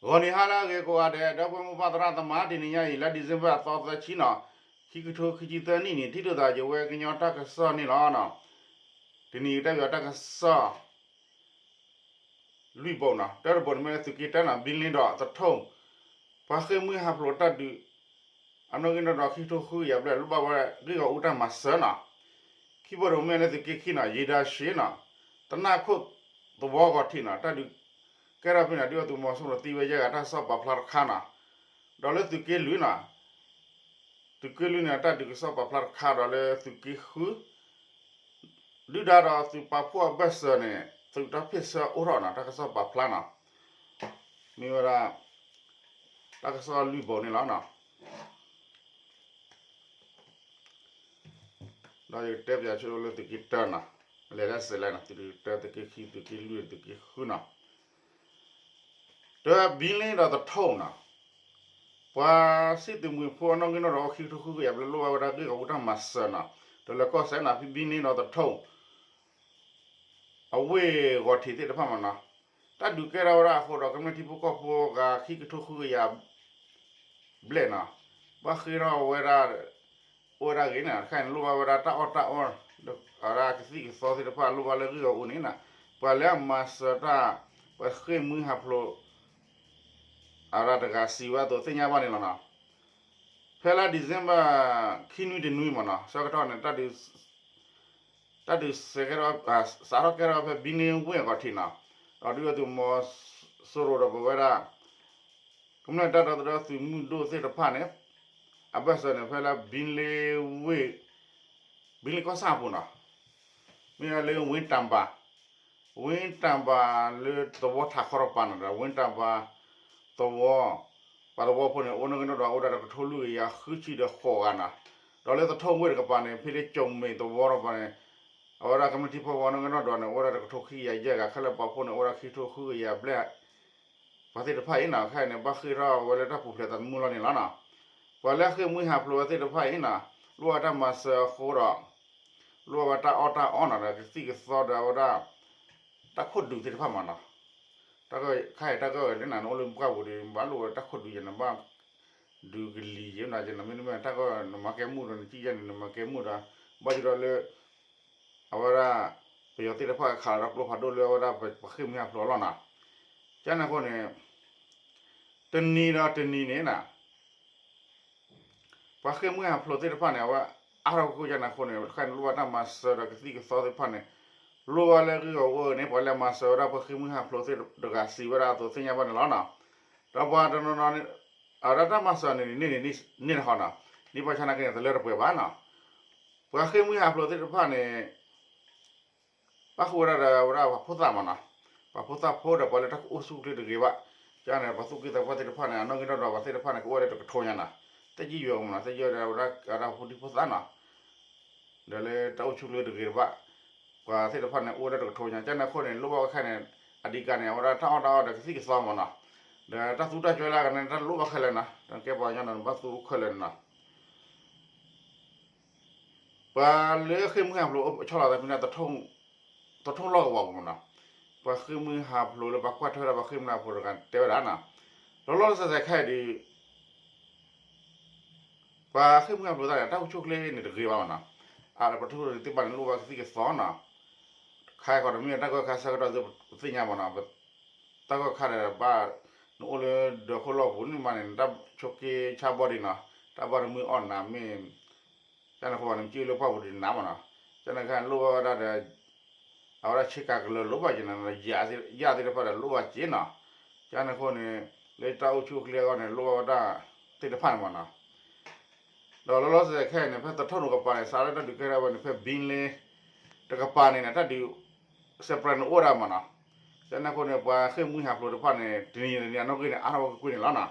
ဂီၤနံၤဟါလၢအဂ့ၤကိးဂၤဒဲး ဒီပုၢ်ဝဲၢ်မိၢ်ပၢ်သရၣ်သမါ တနံၤညါအံၤ လါ December အသီသၢဆံနီၤ, ခံကထိခံဆံသၢနံၣ်န့ၣ် ထံၣ်လိာ်သးယဝဲကညီတၢ်ကစီၣ်န့ၣ်လီၤ. တနံၤအံၤကတဲဘၣ်တၢ်ကစီၣ် လွံၢ်ဘိနီၤ, တၢတဘိန့ၣ်မ့ၢ်လၢသုးက့တၢနီၤ, ဘံလ့ဒီးသထူၣ် ပှၤဃ့ၢ်မှံဟးဖျိးတၢ်ဒုး အနီၣ်ဂံၢ်နီၣ်ဒွးခံကထိဃုကယၤဘျဲၣ် လိၣ်ဘၣ်ဝဲဂ့ၢ်ဂီၢ်အူတၢ်မၤစၢၤနီၤ. ခံဘိတဘိမ့ၢ်လၢသုးက့ခံနီၤ, ယ့ဒၤၡ့နီၤ, တနၢ်ခိၣ်သဝီဂီၤထံးနီၤ, တၢ်ဒုးကဲထီၣ်ဖဲန့ၣ် ဒုၣ်ဒါသုးမီၤစိရိၤသံဝဲယဲၢ်ဂၤတၢ်ကစီၣ်ပာ်ဖျါတခါနီၤ. ဒီးလၢသုးက့လွံၢ်နီၤ, သုးက့လွံၢ်န့ၣ် တၢ်ဒုးကစီၣ်ပာ်ဖျါတခါဒီးလၢသုးက့ဃု ဒုၣ်ဒါဒီးသုးပာ်ဖှိၣ်အဘၢၣ်စၢၤန့ၣ် သုးတၢ်ဖ့ၣ်ဆၢအိၣ်ထီၣ်နီၤ, တၢ်ကစီၣ်ပာ်ဖျါနီၤ, မ့ၢ်ဝဲဒၣ် တၢ်ကစီၣ်လွံၢ်ဘိန့ၣ်လီၤ. ဒီးယကတဲပၠးဆိလၢသုးက့တၢနီၤ, လဲၤလၢစဲးလဲၣ်နီၤ, သုးက့တၢ သုးက့ခံ သုးက့လွံၢ် သုးက့ဃုနီၤ. တၢ်ဘံလ့ဒီးသထူၣ်နီၤ, ပှၤစံၣ်သုးမုၢ်ဖိအနီၣ်ဂံၢ်နီၣ်ဒွးအိၣ်ခံကထိဃုကယၤဘျဲၣ် လိၣ်ဘၣ်ဝဲဒၣ်ဂ့ၢ်ဂီၢ်အူတၢ်မၤစၢၤနီၤ, ဒီးလၢကီၢ်စဲၣ်နီၤ ဖဲဘံလ့ဒီးသထူၣ် အဝ့ၢ်ဂီၤထံးသ့ၣ်တဖၣ်မးနီၤ, တၢ်ဒုးကဲထီၣ်ဝဲဒၣ်အဃိဒီး ကမျၢၢ်ထံဖိကီၢ်ဖိဂၤခံကထိဃုကယၤ ဘျဲၣ်နီၤ, ဘၣ်ဃ့ၢ်ထီၣ်ဝဲဒၣ် အိၣ်ဝဲဒၣ်ဂ့ၤန့ၣ် တခါန့ၣ် လိၣ်ဘၣ်ဝဲဒၣ်တၢ်အီၣ်တၢ်အီ အဝဲဒၣ်ကသံၣ်ကသီသ့ၣ်တဖၣ် လိၣ်ဘၣ်လၢဂ့ၢ်ဂီၢ်အူန့ၣ်နီၤ, ပှၤလၢအမၤစၢၤတၢ် ပှၤဃ့ၢ်မှံဟးဖျိး အဝဲဒၣ်တဂၤစံးဝဲအသိးသ့ၣ်ညါဘၣ်န့ၣ်လီၤနီၤ. ဖဲလါ December ခံနွံတနွံမးနီၤ ဆၢကတီၢ်န့ၣ် တၢ်ဒုးစဲးကဲထီၣ် စးထီၣ်ကဲထီၣ်ဖဲဘံလ့ဝ့ၢ်အဂီၤထံးနီၤ, ဒီးဒုၣ်ဒါသုးမီၤစိရိၤဒီးပဝဲဒၣ် ကမျၢၢ်တၢ်ဒီသဒၢသုးမုၢ်ဒိၣ်သ့ၣ်တဖၣ်န့ၣ် အဘၢၣ်စၢၤန့ၣ် ဖဲလၢဘံလ့ဝ့ၢ် ဘံလ့ကီၢ်ဆၣ်အပူၤနီၤ, မ့ၢ်လၢဝ့တၢ်ဘၣ် ဝ့တၢ်ဘၣ်လၢသဝီထးခီတကပၤန့ၣ်ဒီး ဝ့တၢ်ဘၣ်သဝီ ပှၤသဝီဖိန့ၣ် အိၣ်နီၣ်ဂံၢ်နီၣ်ဒွးအိၣ်ဝဲဒၣ်တကထိလွံၢ်ကယၤဃုဆံဒီးဃိးဂၤနီၤ, ဒီးလၢသထူၣ်ဝ့ၢ်တကပၤန့ၣ် ဖဲလၢကၠိၣ်မဲၣ်သဝီတကပၤန့ၣ် အဝဲဒၣ်ကမျၢၢ်ထံဖိကီၢ်ဖိနီၣ်ဂံၢ်နီၣ်ဒွးန့ၣ် အိၣ်ဝဲဒၣ်တကထိခံကယၤယဲၢ်ဂၤ ခဲလၢာ်ပှၤဖိန့ၣ် အိၣ်ဝဲဒၣ်ခံကထိဃုကယၤဘျဲၣ် ပှၤသ့ၣ်တဖၣ်အံၤနီၤ ခဲအံၤန့ၣ် ဘၣ်ဃ့ၢ်ထီၣ်ဝဲလၢတၢ်ပူၤဖျဲးသးသမူလီၤန့ၣ်လီၤနီၤ. ပှၤလၢအဃ့ၢ်မှံဟးဖျိးဝဲသ့ၣ်တဖၣ်အံၤနီၤ လိၣ်ဘၣ်တၢ်မၤစၢၤအဃိဒီး လိၣ်ဘၣ်ဝဲတၢ်အီၣ်တၢ်အီနီၤ ဒီးကသံၣ်ကသီဒီးအဝဲဒၣ် တၢ်ခိၣ်ဒုးသ့ၣ်တဖၣ်မးနီၤ. တၢ်ခါအံၤတၢ်ဂၢၢ်ဝဲလၢနၤ နအိၣ်လၢပှၢ်ပူၤဒီး ဘၣ်လိၣ်ဝဲတၢ်ခိၣ်ဒုးယဲၢ်နဘၣ် ဒုးကလံၤယဲၢ်နၤကဲနီၤ မ့တမ့ၢ်တၢ်ဂၢၢ်နမၤကဲမုၢ်ဒီး နကံၣ်ယဲၢ်န့ၣ် နမၤကဲမုၢ်ဒီး ဘၣ်ယိၣ်ဒီးလၢ အဝဲဒၣ် ပယီၤသ့ၣ်တဖၣ်ခးလီၤဒီးကျိဖးဒိၣ်လၢအဝဲဒၣ်ပှၤဃ့ၢ်မှံဟးဖျိးအလီၢ်နီၤ. ကန့ၣ်အဃိန့ၣ် တနံၤဒီးတနံၤန့ၣ်နီၤ ပှၤဃ့ၢ်မှံဟးဖျိးသ့ၣ်တဖၣ်န့ၣ် အဝဲအါထီၣ်ကကိၢ်ကန့ၣ်အဃိန့ၣ် တခါန့ၣ် လိၣ်ဘၣ်တၢ်မၤစၢၤဒီးကသံၣ်ကသီသ့ၣ်တဖၣ်န့ၣ် လိၣ်ဘၣ်လၢဂ့ၢ်ဂီၢ်အူန့ၣ် ပှၤလၢအမၤစၢၤဝဲဒၣ်ပှၤဃ့ၢ်မှံဟးဖျိးသ့ၣ်တဂၤစံးဝဲဒၣ်အသိးသ့ၣ်ညါဘၣ်န့ၣ်လီၤနီၤ. ဒီးပှၤတနီၤနီၤန့ၣ် အဝဲဒၣ်တၢ်မၤစၢၤန့ၣ်န့ၣ်န့ၣ်န့ၣ်တခီနီၤ န့ၢ်ပှၤဆါနာ်က့န့ၣ် တလၢတပှဲၤဘၣ်နီၤ. ပှၤဃ့ၢ်မှံဟးဖျိးသ့ၣ်တဖၣ်န့ၣ် ဘၣ်ဃုာ်ဝဲဒၣ်ဒီးအဝဲဒၣ်ပှၤဖိသၣ်မးနီၤ, ပှၤဖိသၣ်ဖိဒီးပှၤလၢတၢ်အိၣ်ဆူၣ်အိၣ်ချ့တဂ့ၤဘၣ်, ကန့ၣ် ပှၤသူၣ်က့သးပှၢ်သ့ၣ်တဖၣ်န့ၣ် အနီၣ်ဂံၢ်နီၣ်ဒွးပှၤသ့ၣ်တဖၣ်န့ၣ် ကအိၣ်ဝဲလၢတကထိညါနီၤ, သ့ၣ်ယုၢ်ယီၤမးနီၤ, သ့ၣ်ယုၢ်ယီၤဒီးအဝဲဒၣ်အဝဲဒၣ်ဖိဒံဖိသၣ်နီၤ, ဒီးလၢတၢ်အိၣ်ဆူၣ်အိၣ်ချ့တဂ့ၤတဘၣ်, ပှၤသ့ၣ်တဖၣ်န့ၣ် အိၣ်ဝဲလၢတကထိညါ, ကန့ၣ်အဃိန့ၣ် လိၣ်ဘၣ်ဝဲခဲန့ၣ် အဓိကန့ၣ် အဝဲဒၣ်တၢ်အီၣ်တၢ်အီဒီးကသံၣ်ကသီမးနီၤ, ဒီးတၢ်သူတၢ်စွဲလၢအဂၤန့ၣ် တၢ်လိၣ်ဘၣ်ခဲလၢာ်နီၤ, တၢ်ကဲပှၤကညီနီၤ နဘၣ်သူခဲလၢာ်န့ၣ်နီၤ. ပှၤလၢဃ့ၢ်မှံဟးဖျိးဆီလီၤသးဖဲန့ၣ် သထူၣ်လီၢ်ကဝီၤပူၤမးနီၤ, ပှၤဃ့ၢ်မှံဟးဖျိးလၢပှၤကွၢ်ထွဲဝဲဒၣ်ပှၤဃ့ၢ်မှံဟးဖျိးတဂၤတဲဝဲဒၣ်နီၤ, လီၤလီၤဆဲးဆဲးခဲအံၤဒီး ပှၤဃ့ၢ်မှံဟးဖျိးသ့ၣ်တဖၣ်န့ၣ် တၢ်အိၣ်ဆူၣ်အိၣ်ချ့န့ၣ်တဂ့ၤဘၣ်မးနီၤ, အပှၤတဖုသ့ၣ်တဖၣ်န့ၣ် လိၣ်ဘၣ်ကသံၣ်ကသီနီၤ, ခါအံၤဃီဒီးမ့ၢ်တၢ်ဂိၢ်ခါဆၢကတီၢ်သ့ၣ်ညါမးနီၤ, တၢ်ဂိၢ်ခါဒီးဘၣ် နအိၣ်လၢဒၢးခိၣ်လီၢ်ပူၤန့ၣ်မးန့ၣ် နတၢ်ဆိးက့ဆါဘီဒံးနီၤ, တၢ်ဘၣ်တမုာ်အီၣ်နၤမ့ၢ် ကန့ၣ်အဃိန့ၣ် နကံၣ်လၢပှၢ်ပူၤဒံးနးမးနီၤ, ကန့ၣ်ခါလိၣ်ဘၣ်ဝဲဒၣ်ဒီး အဝဲဒၣ်ဆ့ကၤကလၢၤလိၣ်ဘၣ်က့ၤနီၤ, ယၣ်သ့ၣ်တဖၣ်ဒီးလိၣ်ဘၣ်က့ၤနီၤ, ကန့ၣ်အဃိန့ၣ် လၢတၢ်အိၣ်ဆူၣ်အိၣ်ချ့အဂီၢ်န့ၣ် လိၣ်ဘၣ်ဝဲဒၣ်သ့ၣ်တဖၣ်န့ၣ်မးနီၤ, ဒီးလီၤလီၤဆဲးဆဲးခဲအံၤန့ၣ် ဖဲသထူၣ်တကပၤန့ၣ် စးလၢတၢ်ဒုးကဲထီၣ်ဝဲန့ၣ် ဖဲဘံလ့တကပၤန့ၣ် တၢ်ဒုး separate န့ၣ်အိၣ်ဝဲဒၣ်မးနီၤ, ကန့ၣ်အဃိန့ၣ် ပှၤဃ့ၢ်မှံဟးဖျိးတဖၣ်န့ၣ် တနံၤတနံၤ အနီၣ်ဂံၢ်န့ၣ် အါထီၣ်ဝဲကွ့ၢ်ကွ့ၢ်န့ၣ်လီၤနီၤ.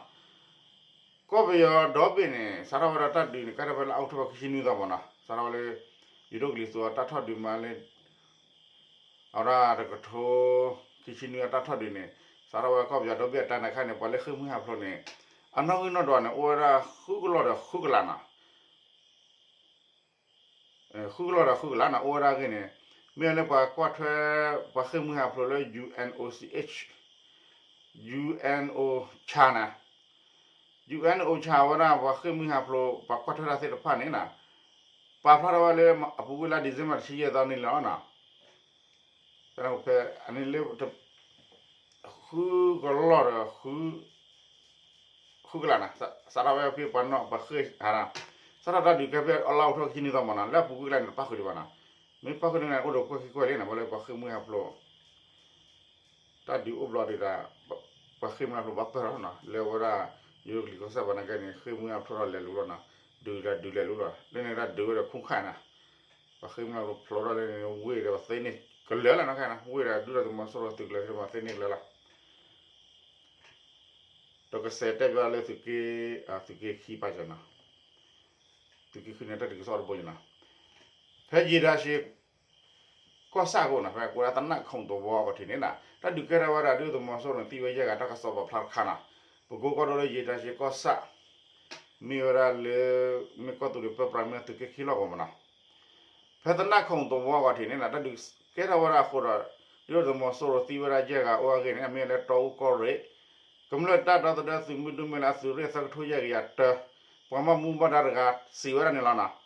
ကီၢ်ပယီၤဒီဘ့ၣ်န့ၣ် စးထီၣ်ဝဲဒၣ်တၢ်ဒုးန့ၣ် ကဲထီၣ်ဖဲလၢ October ခံဆံနွံသီမးနီၤ, စးထီၣ်ဝဲလၢ ယိၤဒိၣ်ကလံၤစိးအတၢ်ထီၣ်ဒုးမးလၢ အဝဲဒၣ်တကထိ ခံဆံနွံအတၢ်ထီၣ်ဒုးန့ၣ် စးထီၣ်ဝဲကီၢ်ပယီၤဒီဘ့ၣ်အတၢ်န့ၣ်ခါန့ၣ် ပှၤလၢဃ့ၢ်မှံဟးဖျိးန့ၣ် အနီၣ်ဂံၢ်နီၣ်ဒွးန့ၣ် အိၣ်ဝဲဒၣ်ဃုကလီၢ်ဒီးဃုကလးနီၤ ဃုကလီၢ်ဒီးဃုကလးန့ၣ် အိၣ်ဝဲဒၣ်အဂ့ၢ်န့ၣ် မ့ၢ်လၢပှၤကွၢ်ထွဲ ပှၤဃ့ၢ်မှံဟးဖျိးလၢ ယူႇအၣ်အိၣ် စီႇ အ့ၣ်ၶျ် ယူႇအၣ်ၼ်ဢူဝ်ႇၶျႃၣ်န့ၣ်, ယူၣ်အၣ်ၼ်ဢူဝ်ၶျၣ်ဝဲဒၣ် ပှၤဃ့ၢ်မှံဟးဖျိး ပှၤကွၢ်ထွဲတၢ်သ့ၣ်တဖၣ်န့ၣ် ပာ်ဖျါထီၣ်ဝဲလၢအပူၤကွံာ်လါ December တဆံယဲၢ်သီန့ၣ်လီၤ. ဖဲန့ၣ်လၢ ဃုကလီၢ်ဒီး ဃုကလးန့ၣ် စးထီၣ်ဝဲဖဲပှၤနီၣ်ပှၤဃ့ၢ်ဟး စးထီၣ်တၢ်ဒုးကဲဖဲအလါအီးကထိဘၣ်ခံဆံနွံသီမးနီၤ လၢအပူၤကွံာ်လါန့ၣ် တပၣ်ဃုာ်ဒံးဘၣ်နီၤ. မ့ၢ်ပၣ်ဃုာ်န့ၣ် အိၣ်ဒီးကွဲၢ်ခံကွဲၢ်လံန့ၣ် ပှၤလၢပှၤဃ့ၢ်မှံဟးဖျိး တၢ်ဒုးအိၣ်ဘျီဒုးဒီး ပှၤဃ့ၢ်မှံဟးဖျိးဘၣ်ပၢၢ်ထီၣ်နီၤ လၢဝဲဒၣ် ယိၤကလံၤကီၢ်စဲၣ်ပှၤနာ်က့န့ၣ် ဃ့ၢ်မှံဟးဖျိးထီၣ်လဲၤလူၤလီၤနီၤ, ဒုးဒုးလဲၤလူၤလီၤ လၢန့ၣ်တၢ်ဒုးဝဲဒီးခူၣ်ခါနီၤ, ပှၤဃ့ၢ်မှံဟးဖျိးဖျိးထီၣ်လၢန့ၣ် ဝ့ၢ်ဒီးပှၤသ့န့ၢ်ကလၢာ်လီၤနီၤ ခဲနီၤ ဝ့ၢ်ဒီးဒုၣ်ဒါသုးမီၤစိရိၤသုးကလၢာ်သ့ၣ်တဖၣ်သ့န့ၢ်ကလၢာ်လီၤ. ဒီးကစဲးတဲဘၣ်လၢသုးက့ သုးက့ခံပာ်စၢၤနီၤ, သုးက့ခံန့ၣ် တၢ်ဒုးကစီၣ်တဘိယနီၤ, ဖဲယံၤဒၤရှ့ ကီၢ်ဆၣ်အဂီၢ်နီၤ ဖဲကိးဒၣ်သနၢၣ်ခိၣ်သဝီအဂီၢ်ထံးန့ၣ်နီၤ တၢ်ဒုးကဲထီၣ်ဝဲဒၣ်ဒုၣ်ဒါသုးမီၤစိရိၤန့ၣ် သံဝဲယဲၢ်ဂၤ တၢ်ကစီၣ်ပာ်ဖျါတခါနီၤ, ပကိကီၢ်ဒိၣ်လၢယံၤဒၤရှ့ကီၢ်ဆၣ် မ့ၢ်ဝဲဒၣ်လၢ မ့ၢ်ကီၢ်သူးလ့ၤပၢပြးမ့ၢ်သုးက့ခံလီၢ်ကဝီၤမးနီၤ ဖဲသနၢၣ်ခိၣ်သဝီအဂီၢ်ထံးန့ၣ်နီၤ တၢ်ဒုးကဲထီၣ်ဝဲဒၣ်အဃိဒီး ဒုၣ်ဒါသုးမီၤစိရိၤသံဝဲဒၣ်ယဲၢ်ဂၤအိၣ်အဂ့ၢ်န့ၣ် မ့ၢ်လၢတီအူကီၢ်ရ့ၣ် ကမျၢၢ်တၢ်ဒီသဒၢသုးမုၢ်ဒိၣ်မ့ၢ်လၢအသုးရ့ၣ်သၢကထိယဲၢ်ကယၤတၢ ပှၤဘၣ်မူဘၣ်ဒါတဂၤစံးဝဲဒၣ်န့ၣ်လီၤနီၤ.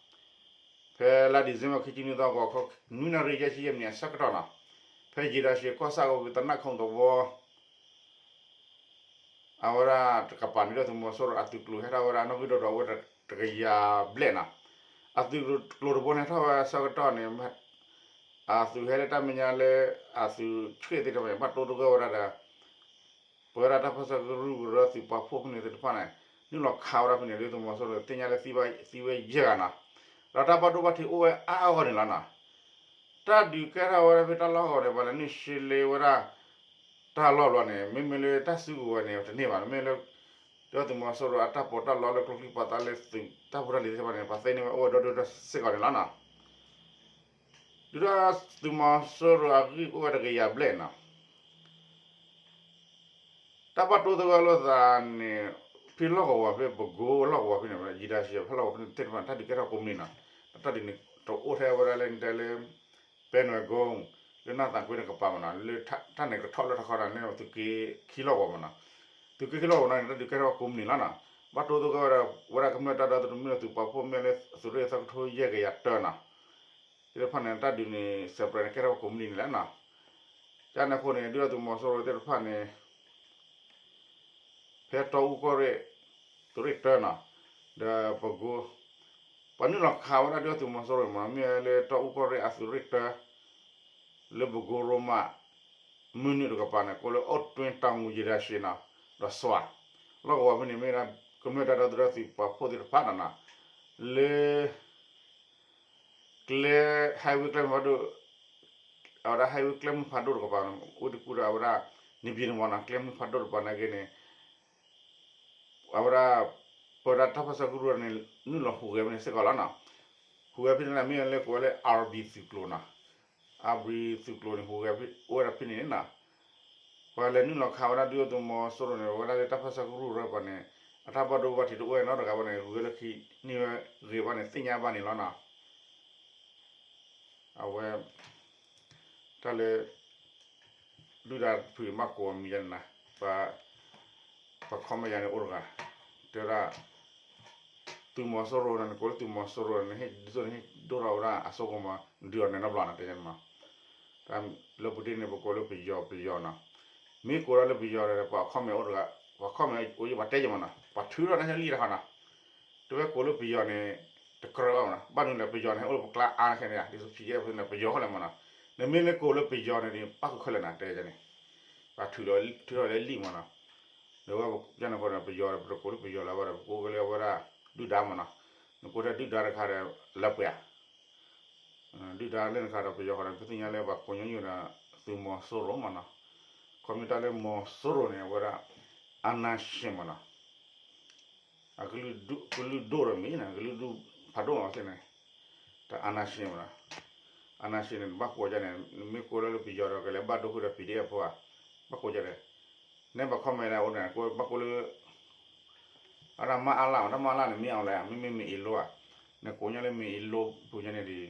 ဖဲလါ December ခံဆံနွံသီ ဂီၤခီ နွံနၣ်ရံၣ်ယဲၢ်ဆံယဲၢ်မံးနံးအဆၢကတီၢ်နီၤ ဖဲယံၤဒၤရှ့ကီၢ်ဆၣ်အဂီၢ် သနၢၣ်ခိၣ်သဝီ အဝဲဒၣ်တကပၤန့ၣ် ဒုၣ်ဒါသုးမီၤစိရိၤအသုးကျိၤဟဲထီၣ်ဝဲဒၣ်နီၣ်ဂံၢ်ဒိၣ်ဒီးဝဲတကယၤဘျဲၣ်နီၤ, အသုးကျိၤတဘိန့ၣ်ဟဲထီၣ်ဝဲဆၢကတီၢ်န့ၣ် အသုးဟဲလၢတၢ်မဲာ်ညါလၢ အသုးဆှ့ၣ်သ့ၣ်တဖၣ်န့ၣ် ဘၣ်တိသဂၢၢ်ဝဲဒၣ်ဒီး ပဝဲဒၣ်တၢ်ပၢဆှၢကရူၢ်ကရၢသုးပာ်ဖှိၣ်ဖဲန့ၣ်သ့ၣ်တဖၣ်န့ၣ် နုာ်လီၤခးဝဲဒၣ်ဖဲန့ၣ် ဒုၣ်ဒါသုးမီၤစိရိၤသ့ၣ်ညါလၢသံဝဲယဲၢ်ဂၤနီၤ, ဒီးတၢ်ဘၣ်ဒိဘၣ်ထံးအိၣ်ဝဲအါအါဂီၢ်ဂီၢ်န့ၣ်လီၤနီၤ. တၢ်ဒုးကဲထီၣ်ဝဲဒၣ်ဖဲတၢ်လီၢ်အဂီၢ်န့ၣ် ပှၤလဲၤနုာ်ရှဲလ့ဝဲဒၣ် တၢ်လီၢ်ဘျီန့ၣ် မ့မ့ၢ်လၢတၢ်စုကဝဲၤန့ၣ် တန့ၢ်ဘၣ်, မ့မ့ၢ်လၢ ဒုၣ်ဒါသုးမီၤစိရိၤအတၢ်ပီးတၢ်လီလၢကျိချံမျိာ်သၣ်လၢသုးတၢ်ဖိတၢ်လံၤသ့ၣ်တဖၣ်န့ၣ် ပှၤသ့န့ၢ်ဝဲအိၣ်ဝဲဒီဒူၣ်ဒီထၢစ့ၢ်ကီးန့ၣ်လီၤနီၤ. ဒုၣ်ဒါသုးမီၤစိရိၤအဂံၢ်အိၣ်ဝဲတကယၤဘျဲၣ်နီၤ. တၢ်ဘၣ်တိသဂၢၢ်လိာ်သးန့ၣ် ဖဲလီၢ်ကဝီၤဖဲပကိလီၢ်ကဝီၤဖဲန့ၣ် ယံၤဒၤရှ့ဖဲလီၢ်ကဝီၤဖဲန့ၣ်သ့ၣ်တဖၣ်န့ၣ် တၢ်ဒုးကဲထီၣ်ကိးမုၢ်နံၤနီၤ. တၢ်ဒုးန့ၣ် တအိၣ်ထဲဝဲဒၣ်လၢန့ၣ်တဲလၢ ပဲနွဲၣ်ကိ လၢနၢ်သးကွ့တကပၤမးနီၤ လၢတၢ်န့ၣ်ကထီၣ်လၢတၢ်ခီတၢ်န့ၣ် သုးက့ခံလီၢ်ကဝီၤမးနီၤ. သုးက့ခံလီၢ်ကဝီၤန့ၣ် တၢ်ဒုးကဲထီၣ်ကိးမုၢ်နံၤလီၤနီၤ. ဘၣ်တိသဂၢၢ်ဝဲဒၣ် ဝဲဒၣ်ကမျၢၢ်တၢ်ဒီသဒၢမ့ၢ်လၢသုးပာ်ဖှိၣ်မ့ၢ်လၢသုးရ့ၣ်သၢကထိယဲၢ်ကယၤတၢနီၤ သ့ၣ်တဖၣ်န့ၣ် တၢ်ဒုးန့ၣ် စဲးပြဲးန့ၣ် ကဲထီၣ်ကိးမုၢ်နံၤန့ၣ်လီၤနီၤ. ကန့ၣ်အဃိန့ၣ် ဒုၣ်ဒါသုးမီၤစိရိၤသ့ၣ်တဖၣ်န့ၣ် ဖဲတီအူကီၢ်ရ့ၣ် သုးရ့ၣ်တၢနီၤ ဒီးပကိ ပှၤနုာ်လီၤခးဝဲဒၣ်ဒုၣ်ဒါသုးမီၤစိရိၤမး မ့ၢ်လၢတီအူကီၢ်ရ့ၣ်အသုးရ့ၣ်တၢ လၢပကိရိမး မုၢ်နုာ်တကပၤန့ၣ် ကိးလၢအိၣ်တွင်း တောင်ငူ ရေတာရှည်နီၤ ဒီးစွါ လီၢ်ကဝီၤဖဲန့ၣ် မ့ၢ်ဒၣ်ကမျၢၢ်တၢ်ဒီသဒၢသုးပာ်ဖှိၣ်သ့ၣ်တဖၣ်နီၤနီၤ လၢ ကျဲ highway ကျဲမုၢ်ဖးဒိၣ် အဝဲဒၣ် highway ကျဲမုၢ်ဖးဒိၣ်တကပၤ အိၣ်တကူဒီးအဝဲဒၣ် န့ၣ်ဘံၣ်န့ၣ်မးနီၤ ကျဲမုၢ်ဖးဒိၣ်တကပၤနာ်က့န့ၣ် အဝဲဒၣ် ပဝဲဒၣ်တၢ်ပၢဆှၢကရူၢ်န့ၣ် နုာ်လီၤဟူးဂဲၤဖဲန့ၣ်စ့ၢ်ကီးလီၤနီၤ. ဟူးဂဲၤဖဲန့ၣ်လၢမ့ၢ်လၢကိးဝဲလၢ အၣ်ဘံၣ်သုးကျိၤနီၤ အၣ်ဘံၣ်သုးကျိၤန့ၣ် ဟူးဂဲၤအိၣ်ဝဲဒၣ်ဖဲန့ၣ်နီၤ ပှၤလဲၤနုာ်လီၤခးဝဲဒၣ်ဒုၣ်ဒါသုးမီၤစိရိၤန့ၣ် ဝဲဒၣ်လၢတၢ်ပၢဆှၢကရူၢ်ရဲၣ်ပှၤန့ၣ် အတၢ်ဘၣ်ဒိဘၣ်ထံးတအိၣ်ဝဲနီတဂၤဘၣ်န့ၣ် ဂုၤဂဲၤလၢခံန့ၢ်ဝဲဂ့ၤဘၣ်န့ၣ် သ့ၣ်ညါဘၣ်န့ၣ်လီၤနီၤ. အဝဲ တၢ်လၢ ဒုၣ်ဒါဖုးမၤကိးအမံၤယါန့ၣ်နီၤ ပှၤ comment ယါန့ၣ်အိၣ်တဂၤ တဲဝဲဒၣ် သုးမီၤစိရိၤန့ၣ် နကိးလၢသုးမီၤစိရိၤန့ၣ် နဟ့ၣ်ဒိၣ်ထီၣ်ဝဲဒၣ်အစိကမီၤ ဒုးအီၤန့ၣ်နီတဘျီနီၤ တဲယါန့ၣ်မး တၢ်လၢပူၤတ့ၢ်န့ၣ် ပကိးလၢပယီၤပယီၤနီၤ မ့ၢ်ကိးဒၣ်လၢပယီၤဒီး ပှၤ comment အိၣ်တဂၤ ပှၤ comment အိၣ်ယံၤ ပှၤတဲယါမးနီၤ ပှၤထုးထီၣ်တၢ်လံတခီနီၤ တဝဲကိးလၢပယီၤန့ၣ် တကြၢးဘၣ်မးနီၤ ဘၣ်မနုၤလဲၣ် ပယီၤန့ၣ် အိၣ်လၢပကျါအါခဲန့ၣ် ဒ်သိး PDF န့ၣ် ပယီၤခဲလၢာ်မးနီၤ နမ့ၢ်လၢကိးလၢပယီၤန့ၣ်ဒီး ပၣ်ဃုာ်ခဲလၢာ်နီၤ တဲယါန့ၣ် ပှၤထုးထီၣ်လၢလံမးနီၤ ဒီးဝဲယါန့ၣ်ဃိဒီး ပယီၤဒီး ပတကိးလၢပယီၤလၢၤဘၣ်ဒီး ပကိးက့ၤလၢအဝဲဒၣ် ဒုၣ်ဒါမးနီၤ နကိးထဲဒုၣ်ဒါတခါဒီး လၢပှဲၤဧါ ဒုၣ်ဒါလၢနခါဒီးပယီၤဃီဒီး ပသ့ၣ်ညါလၢပှၤကိးညီနုၢ်ဒီး သုးမီၤစိရိၤမးနီၤ ခီမ့ၢ်တၢ်လၢမီၤစိရိၤန့ၣ် အဝဲဒၣ် အနၢ်ရှ့မးနီၤ အကလုၢ်ဒိၣ်ဒီးမ့ၢ်နီၤ ကလုၢ်ဒိၣ်ဖးဒိၣ်မးဖဲန့ၣ် တၢ်အနၢ်ရှ့မးနီၤ အနၢ်ရှ့န့ၣ် ဘၣ်ကိးဒ်န့ၣ် နမ့ၢ်ကိးလၢလၢပယီၤဒီး ကလဲၤဘၣ်ဒိဃုာ်ဒီး PDF ဖိဧါ ဘၣ်ကိးဒ်န့ၣ် နဲဘၣ် comment လၢအအိၣ်န့ၣ် ဘၣ်ကိးလၢ အတၢ်မါအါလၣ် တၢ်မါအါလၣ်န့ၣ် မ့ၢ်အီၤလဲၣ် မ့မ့ၢ်မ့ၢ်အ့လိဧါ နကိးညီလၢမ့ၢ်အ့လိပူၤညါန့ၣ်ဒီး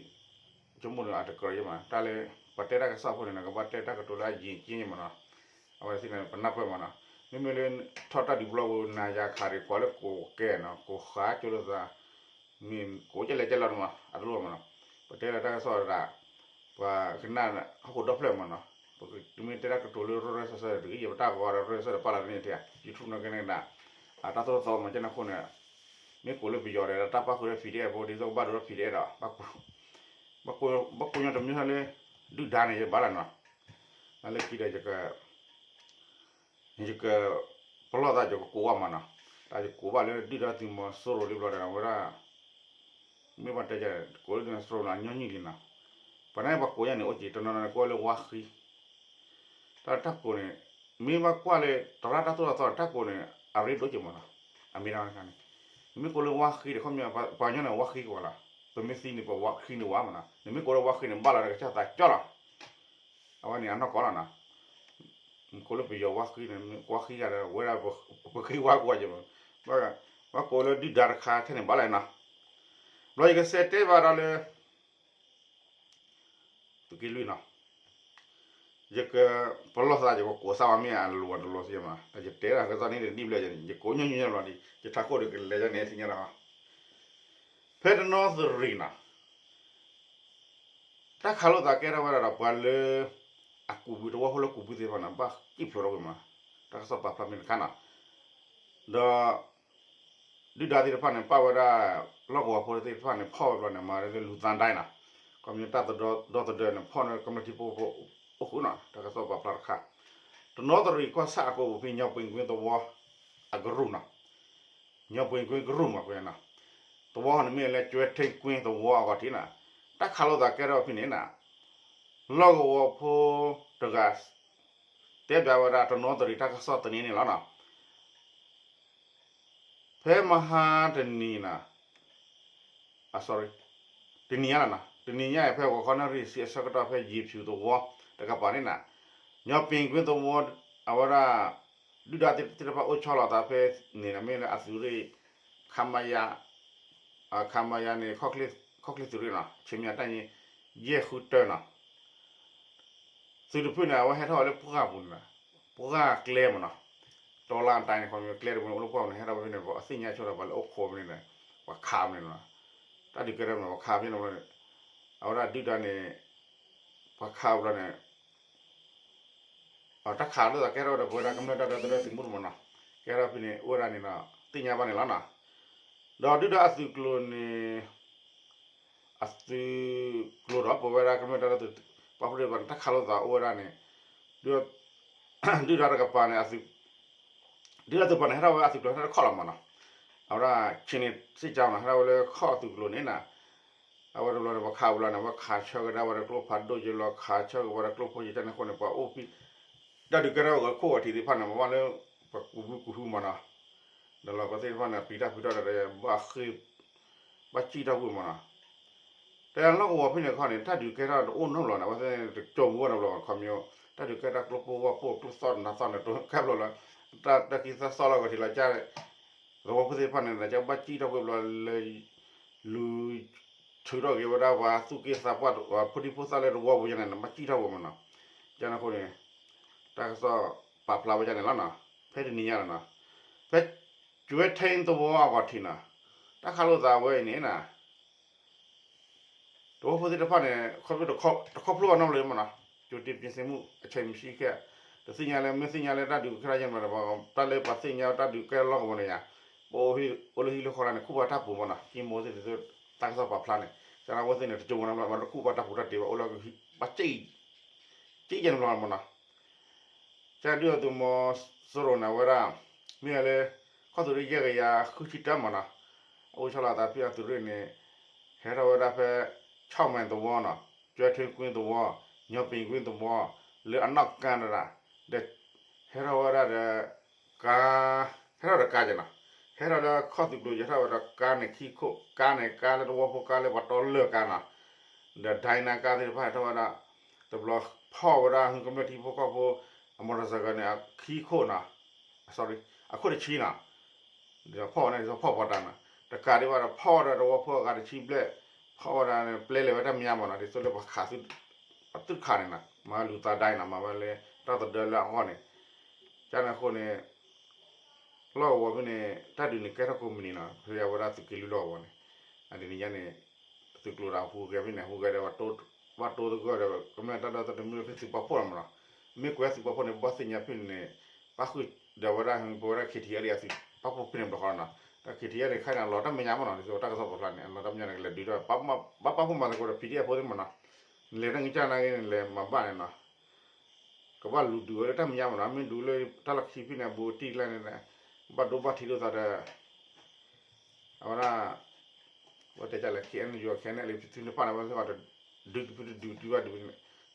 ဆိကမိၣ်ဒီးအတကြၢးယါမး တၢ်လၢ ပှၤတဲတၢ်ကစီၣ်ဖိန့ၣ် ကဘၣ်တဲတၢ်ကတိၤလၢအယံာ်က့မးနီၤ အဝဲသ့ၣ်န့ၣ် ပနၢ်ပၢၢ်မးနီၤ မ့မ့ၢ်လၢ ထီၣ်တၢ်ဒုးပျီပူၤ နၤယၤခးဒံး ကွၢ်လၢကိးကဲနီၤ ကိးဃးကၠိလိာ်သး မ့ၢ်ကိးကဲလဲၣ်ကဲလီၤမး အတလိၣ်မးနီၤ ပတဲလၢတၢ်ကစီၣ်ဒၣ် ပှၤကနၣ်ဟီၣ်ခိၣ်ဒီဖျၢၣ်မးနီၤ ပမ့ၢ်တဲတၢ်ကတိၤလၢရၢၢ်ရၢၢ်စၢ်စၢ်တဂ့ၤ ယပတၢ်ဂီၤဒီးရၢၢ်စၢ်ဒီးပာ်လီၤတန့ၢ်ထဲ YouTube နီၢ်ကဲန့ၣ်ဒၣ် အတၢ်သိၣ်တၢ်သီမးကဲန့ၣ်အဃိန့ၣ် မ့ၢ်ကိးလၢပယီၤဒီး တၢ်ပၣ်ဃုာ်ဒီး PDF ဖိ ဒ်သိးကဘၣ်ဒိဒီး PDF ဒီး ဘၣ်ကိးညီတမံၤလၢ ဒုၣ်ဒါန့ၣ် ယဘၣ်လၢနီၤ လၢခံဒီး ယက ပလီၢ်သးယကကိးဘၣ်မးနီၤ တၢ်ယကိးဘၣ်လၢဒုၣ်ဒါသုးမီၤစိရိၤလံဘျီဒီး အဝဲဒၣ် မ့ၢ်ပှၤတဲယၤ ကိးလၢဒုၣ်ဒါစိရိၤနီၤ ညီနုၢ်လံနီၤ ပှၤန့ၣ်ပှၤကိးယၤန့ၣ် အိၣ်က့ၤ တနီၤနီၤန့ၣ် ကိးဝဲလၢဝါဃံ တၢ်တၢ်ကိးန့ၣ် မ့ၢ်ဘၣ်ကွၢ်လၢ သရၣ်တၢ်သိၣ်တၢ်သီန့ၣ် တၢ်ကိးန့ၣ် အရ့ဒိၣ်က့ၤမးနီၤ အမ့ၢ်ဒၣ်န့ၣ် နမ့ၢ်ကိးလၢဝါဃံဒီး ခီပညီ ပှၤကညီန့ၣ် ဝါဃံကဝၤလီၤ ပမ့ၢ်သံန့ၣ် ပဝါဃံန့ၣ်ဝၤမးနီၤ နမ့ၢ်ကိးလၢဝါဃံန့ၣ် ဘၣ်လီၤဒီးကစၢ်သးကၠီလီၤ အဝဲန့ၣ်အနီၢ်ကီၢ်လီၤနီၤ ကိးလၢပယီၤဝါဃံန့ၣ် ဝါဃံဂၤဒီး ဝဲဒၣ်ပဃ့ဝါကွၢ်က့ၤမး ဘၣ်ကိးလၢဒုၣ်ဒါတခါထဲန့ၣ်ဘၣ်လဲၣ်နီၤ ဘျီယကစံးတဲဘၣ်ဒီးလၢ သုးက့လွံၢ်နီၤ ယက ပလီၢ်သးယကကိးသးဝဲမ့ၢ်အလိၤအတလိၤသ့မး ယတဲဒၣ်ကစီၣ်န့ၣ်ဒ်ဘျဲၣ်န့ၣ် ယကိးညီညီညီဘျီဒံး ယထးခိၣ်ဒီးကလဲၤဒ်န့ၣ်သ့ၣ်ညါလီၤ ဖဲတနီသရံၣ်နီၤ တၢ်ခးလိာ်သးကဲထီၣ်ဝဲဒၣ်ဒီးပှၤလၢ အကူးဘု သဝီဖိလၢကူးဘုသ့ၣ်တဖၣ်န့ၣ် ဘၣ်စံၣ်ဖျိးထီၣ်ဝဲမး တၢ်ကစီၣ်ပာ်ဖျါမ့ၢ်တခါနီၤ ဒီး ဒုၣ်ဒါသ့ၣ်တဖၣ်န့ၣ် ပာ်ဝဲဒၣ် လီၢ်ကဝီၤဖိသ့ၣ်တဖၣ်န့ၣ် ဖီၣ်ဝဲဘျီန့ၣ် မၤဝဲလၢလူၤသါဒဲနီၤ ခီပညီတၢ်ဒီသဒၢန့ၣ် ဖီၣ်န့ၢ်ကမျၢၢ်ထံဖိကီၢ်ဖိအိၣ်ဃုာ်နီၤ တၢ်ကစီၣ်ပာ်ဖျါတခါ တနီသရံၣ်ကီၢ်ဆၣ်အကိာ်ပူၤဖဲ ညီပှ့ၤကွ့သဝီ အကရူၢ်နီၤ ညီပှ့ၤကွ့ကရူၢ်မးကွ့နီၤ သဝီန့ၣ်မ့ၢ်လၢ ကၠွဲထ့ကွ့သဝီအဂီၢ်ထံးနီၤ တၢ်ခးလိာ်သးကဲထီၣ်ဖဲန့ၣ်နီၤ လီၢ်ကဝီၤဖိတဂၤ တဲဘၣ်ဝဲဒၣ်တနီသရံၣ်တၢ်ကစီၣ်တနံၤန့ၣ်လီၤနီၤ ဖဲမဟါတနံၤနီၤ sorry တနံၤညါလီၤနီၤ တနံၤညါအံၤ ဖဲဂီၤခီနၣ်ရံၣ်ဆံအဆၢကတီၢ်ဖဲယ့ၤဖၠူးသဝီတကပၤန့ၣ်နီၤ ညီပှ့ၤကွ့သဝီ အဝဲဒၣ် ဒုၣ်ဒါသ့ၣ်တဖၣ်အိၣ်ဆီလီၤသးဖဲန့ၣ် မ့ၢ်လၢအသုးရ့ၣ် ခမရ ခမရန့ၣ် ခီၣ်ချ့သုးရ့ၣ်နီၤ ဆ့မယၤတၢ်န့ၣ် ယဲၢ်ဃုတၢနီၤ သုးတဖုန့ၣ် အဝဲဟဲထီၣ်ဝဲလၢပှၢ်ပူၤန့ၣ်နီၤ ပှၢ်ကျဲမးနီၤ တီလၢအတၢ်န့ၣ် ခီကျဲတဘိန့ၣ် အိၣ်လၢပှၢ်ပူၤန့ၣ် ဟဲထီၣ်ဝဲဖဲန့ၣ် ပှၤသ့ၣ်ညါဆိဒီး ပှၤလၢအိၣ်ခိးဖဲန့ၣ် ပှၤခးဖဲန့ၣ်နီၤ တၢ်ဒုးကဲထီၣ်မး ပှၤခးဖဲန့ၣ်ဘျီန့ၣ် အဝဲဒၣ်ဒုၣ်ဒါန့ၣ် ပှၤခးဘျီန့ၣ် တၢ်ခးလိာ်သးကဲထီၣ်ဝဲဒီး ပဝဲဒၣ်ကမျၢၢ်တၢ်ဒီသဒၢသုးမုၢ်တမးနီၤ ကဲထီၣ်ဖဲန့ၣ် အိၣ်ဝဲဒၣ်န့ၣ်ဒီး သ့ၣ်ညါဘၣ်န့ၣ်လီၤနီၤ ဒီးဒုၣ်ဒါအသုးကျိၤန့ၣ် အသုးကျိၤဒီး ပဝဲဒၣ်ကမျၢၢ်တၢ်ဒီသဒၢ ပှၤဖိဒံးဘၣ်န့ၣ် တၢ်ခးလိာ်သးအိၣ်ဝဲဒၣ်န့ၣ် ဒုၣ်ဒါတကပၤန့ၣ် ဒုၣ်ဒါသုးပၤန့ၣ် ဟဲထီၣ်ဝဲအသုးကျိၤဟဲထီၣ်တခီၣ်လီၤမးနီၤ အဝဲဒၣ် ဆ့န့ၣ်စ့ၢ်ကီးနီၤ ဟဲထီၣ်ဝဲလၢခီၣ်အသုးကျိၤန့ၣ်နီၤ အဝဲတဘျီန့ၣ် ပှၤခးဘျီန့ၣ် ပှၤခးဆၢကဒါဝဲဒီးကျိဖးဒိၣ်က့ၤလီၤ ခးဆၢက့ၤဝဲဒီးကျိဖိက့ၤတၢ်န့ၣ်အဃိန့ၣ် ပှၤအိၣ်ဖဲ တၢ်ဒုးကဲထီၣ်ဂီၤခိၣ်ဂီၤထံးသ့ၣ်တဖၣ်န့ၣ် ပဘၣ်လၢ ပှၤကူးဘုကူးဟုမးနီၤ ဒီးလီၤပှၤသ့ၣ်တဖၣ်န့ၣ် ပျံၤတၢ်ဖုးတၢ်ဒီး ဘၣ်ဃ့ၢ် ဘၣ်စံၣ်ထီၣ်ကွံာ်မးနီၤ တၢ်လီၢ်ကဝီၤဖဲန့ၣ်ခီန့ၣ် တၢ်ဒုးကဲထီၣ်တအိၣ်နီတဘျီန့ၣ် အဝဲသ့ၣ်န့ၣ် တကၠိမူဘၣ်နီတဘျီဘၣ် ခီမ့ၢ် တၢ်ဒုးကဲထီၣ်ကျိဖိဝဲဖိကျိသီၣ်နၤသီၣ်န့ၣ် တကဲဘျီလၢ တၢ်တၢ်ခံသၣ်သီၣ်လီၤဂီၤထံးလီၤကၢ် သဝီဖိသ့ၣ်တဖၣ်န့ၣ် ကဘၣ်စံၣ်ထီၣ်ကွံာ်ဘျီလၢ လူၤထုးထီၣ်က့ၤဝဲဒၣ်ပှၤသူၣ်က့သးပှၢ် ဖိဒံဖိသၣ်လၢတဝီပူၤယါန့ၣ် ဘၣ်စံၣ်ထီၣ်ကွံာ်မးနီၤ ကန့ၣ်အဃိန့ၣ် တၢ်ကစီၣ်ပာ်ဖျါဝဲဒၣ်န့ၣ်လီၤနီၤ ဖဲတနံၤညါလီၤနီၤ ဖဲ ကၠွဲထ့သဝီအဂီၢ်ထံးနီၤ တၢ်ခးလိာ်သးဝဲအံၤန့ၣ်နီၤ သဝီဖိသ့ၣ်တဖၣ်န့ၣ် ခီဖျိတခီဖျိအနီတဘျီမးနီၤ ကြိုတင်ပြင်ဆင်မှု အချိန်မရှိခဲ့ တသ့ၣ်ညါလၢ မ့ၢ်သ့ၣ်ညါလၢတၢ်ဒုးကဲထီၣ်ယဲၢ်မးဒီး တၢ်လၢပှၤသ့ၣ်ညါတၢ်ဒုးကဲထီၣ်လီၢ်ကဝီၤန့ၣ်ယါ ပအိၣ်လၢဟံၣ်လၢဃီလၢန့ၣ် ခူၣ်ဘၣ်တၢ်ပူၤမးနီၤ ကံမိၢ်သ့ၣ်တဖၣ် တၢ်ကစီၣ်ပာ်ဖျါန့ၣ် ကန့ၣ်အဝဲသ့ၣ်န့ၣ် တကၠိမးနီတဘျီ တခူၣ်ဘၣ်တၢ်ပူၤတၢ်တ့ၢ်ဘၣ် အိၣ်လၢ ဘၣ်စ့ၣ် စ့ၣ်ယဲၢ်န့ၣ်ဘျီမးနီၤ ကဒုၣ်ဒါသုးမီၤစိရိၤန့ၣ် အဝဲဒၣ် မ့ၢ်ဝဲလၢ ခီၣ်သုးရ့ၣ်ယဲၢ်ကယၤဃုဆံတၢမးနီၤ အအိၣ်ဆီလီၤအသးဖဲအသုးရ့ၣ်န့ၣ် ဟဲထီၣ်ဝဲဒၣ်ဖဲ ဆီၣ်မဲသဝီနီၤ ကၠွဲထ့ကွ့သဝီ ညီပ့ၤကွ့သဝီ လၢအနီၢ်ကါတရၣ် ဒီး ဟဲထီၣ်ဝဲဒၣ်ဒီး ကါ ဟဲထီၣ်ဒီးကါက့ၤနီၤ ဟဲထီၣ်လၢခီၣ်သုးကျိၤ ဟဲထီၣ်ဝဲဒီးကါန့ၣ်ခံခိၣ် ကါန့ၣ် ကါလၢတဝီဖိကါလၢပှၤတီလၢာ်ကါနီၤ ဒီးဒိုင်းနါကါသ့ၣ်တဖၣ်ဟဲထီၣ်ဝဲဒၣ် တဘျီဖီၣ်ဝဲဒၣ် ဟုကမျၢၢ်ထံဖိကီၢ်ဖိ အ motorcycle န့ၣ် အခံခိၣ်နီၤ sorry အခိၣ်တဆံနီၤ ဒီးဖီၣ်ဝဲန့ၣ် ဖီၣ်ပှၤတၢ်နီၤ တကးဒံးဘၣ်ဒီး ဖီၣ်ဝဲဒၣ်တဝီဖိအဂၤတဆံဘျဲၣ် ဖီၣ်ဝဲဒၣ်န့ၣ် ပျဲလဲၤဝဲတၢ်မညါမးနီၤ ဒ်သိးလၢပှၤခးသု အသုတခးန့ၣ်နီၤ မၤလူၤသးဒိုင်းနီၤ မၤဝဲလၢတၢ်သဒၢလၢအဂီၢ်န့ၣ် ကန့ၣ်အဃိန့ၣ် လီၢ်ကဝီၤဖဲန့ၣ် တၢ်ဒုးန့ၣ်ကဲထီၣ်ကိးမုၢ်နံၤလီၤ. ဖဲအဝဲဒၣ်သုးက့လွံၢ်လီၢ်ကဝီၤန့ၣ် အဒ်န့ၣ်ညါန့ၣ် သုးကျိၤဒီးဟူးဂဲၤဖဲန့ၣ် ဟူးဂဲၤဒီး ဘၣ်တိသဂၢၢ်ဒီး ကမျၢၢ်တၢ်ဒီသဒၢသုးမုၢ်ဒိၣ်ဖဲသုးပာ်ဖှိၣ်လီၤမးနီၤ. မ့ၢ်ကွဲးသုးပာ်ဖှိၣ်န့ၣ် ဘၣ်သ့ၣ်ညါဖဲန့ၣ် ပၣ်ဃုာ်ဒီးဝဲဒၣ် ပဝဲဒၣ် ခံထံၣ်အါဒံး အသုးပာ်ဖှိၣ်ဖဲန့ၣ်ဘျီဃီလီၤနီၤ. ဒီး ခံထံၣ်အါဒံး ခါန့ၣ် အလီၤတၢ်မဲာ်ညါမးနီၤ ဒ်သိးတၢ်ကစီၣ်ပာ်ဖျါန့ၣ် အလီၤတၢ်မဲာ်ညါန့ၣ် ကလဲၤဒုးဒီး ဘၣ်ပာ်ဖှိၣ်မၤသကိးဒီး ပီၣ်ဒံၣ်အဲၣ်ဖိသ့ၣ်မးနီၤ. နလဲၤတၢ်ကစၢ်နာ်က့န့ၣ် လဲၤမၤဘၣ်န့ၣ်နီၤ ကဘၣ်လူၤဒုးဝဲလၢတၢ်မဲာ်ညါမးနီၤ. မ့ၢ်ဒုးလၢတၢ်လီၢ်ခံဖဲန့ၣ် ဘူးတံၢ်ကျါန့ၣ် ဘၣ်ဒိဘၣ်ထံးဒိၣ်သးဒီး အဝဲဒၣ် ဝဲတဲကလဲၣ် KNU KNLA သုးန့ၣ်ပာ်န့ၣ် ဝဲစ့ၢ်ကီး ဒုးတဖုတဒုး ဒုးဘၣ်ဒုး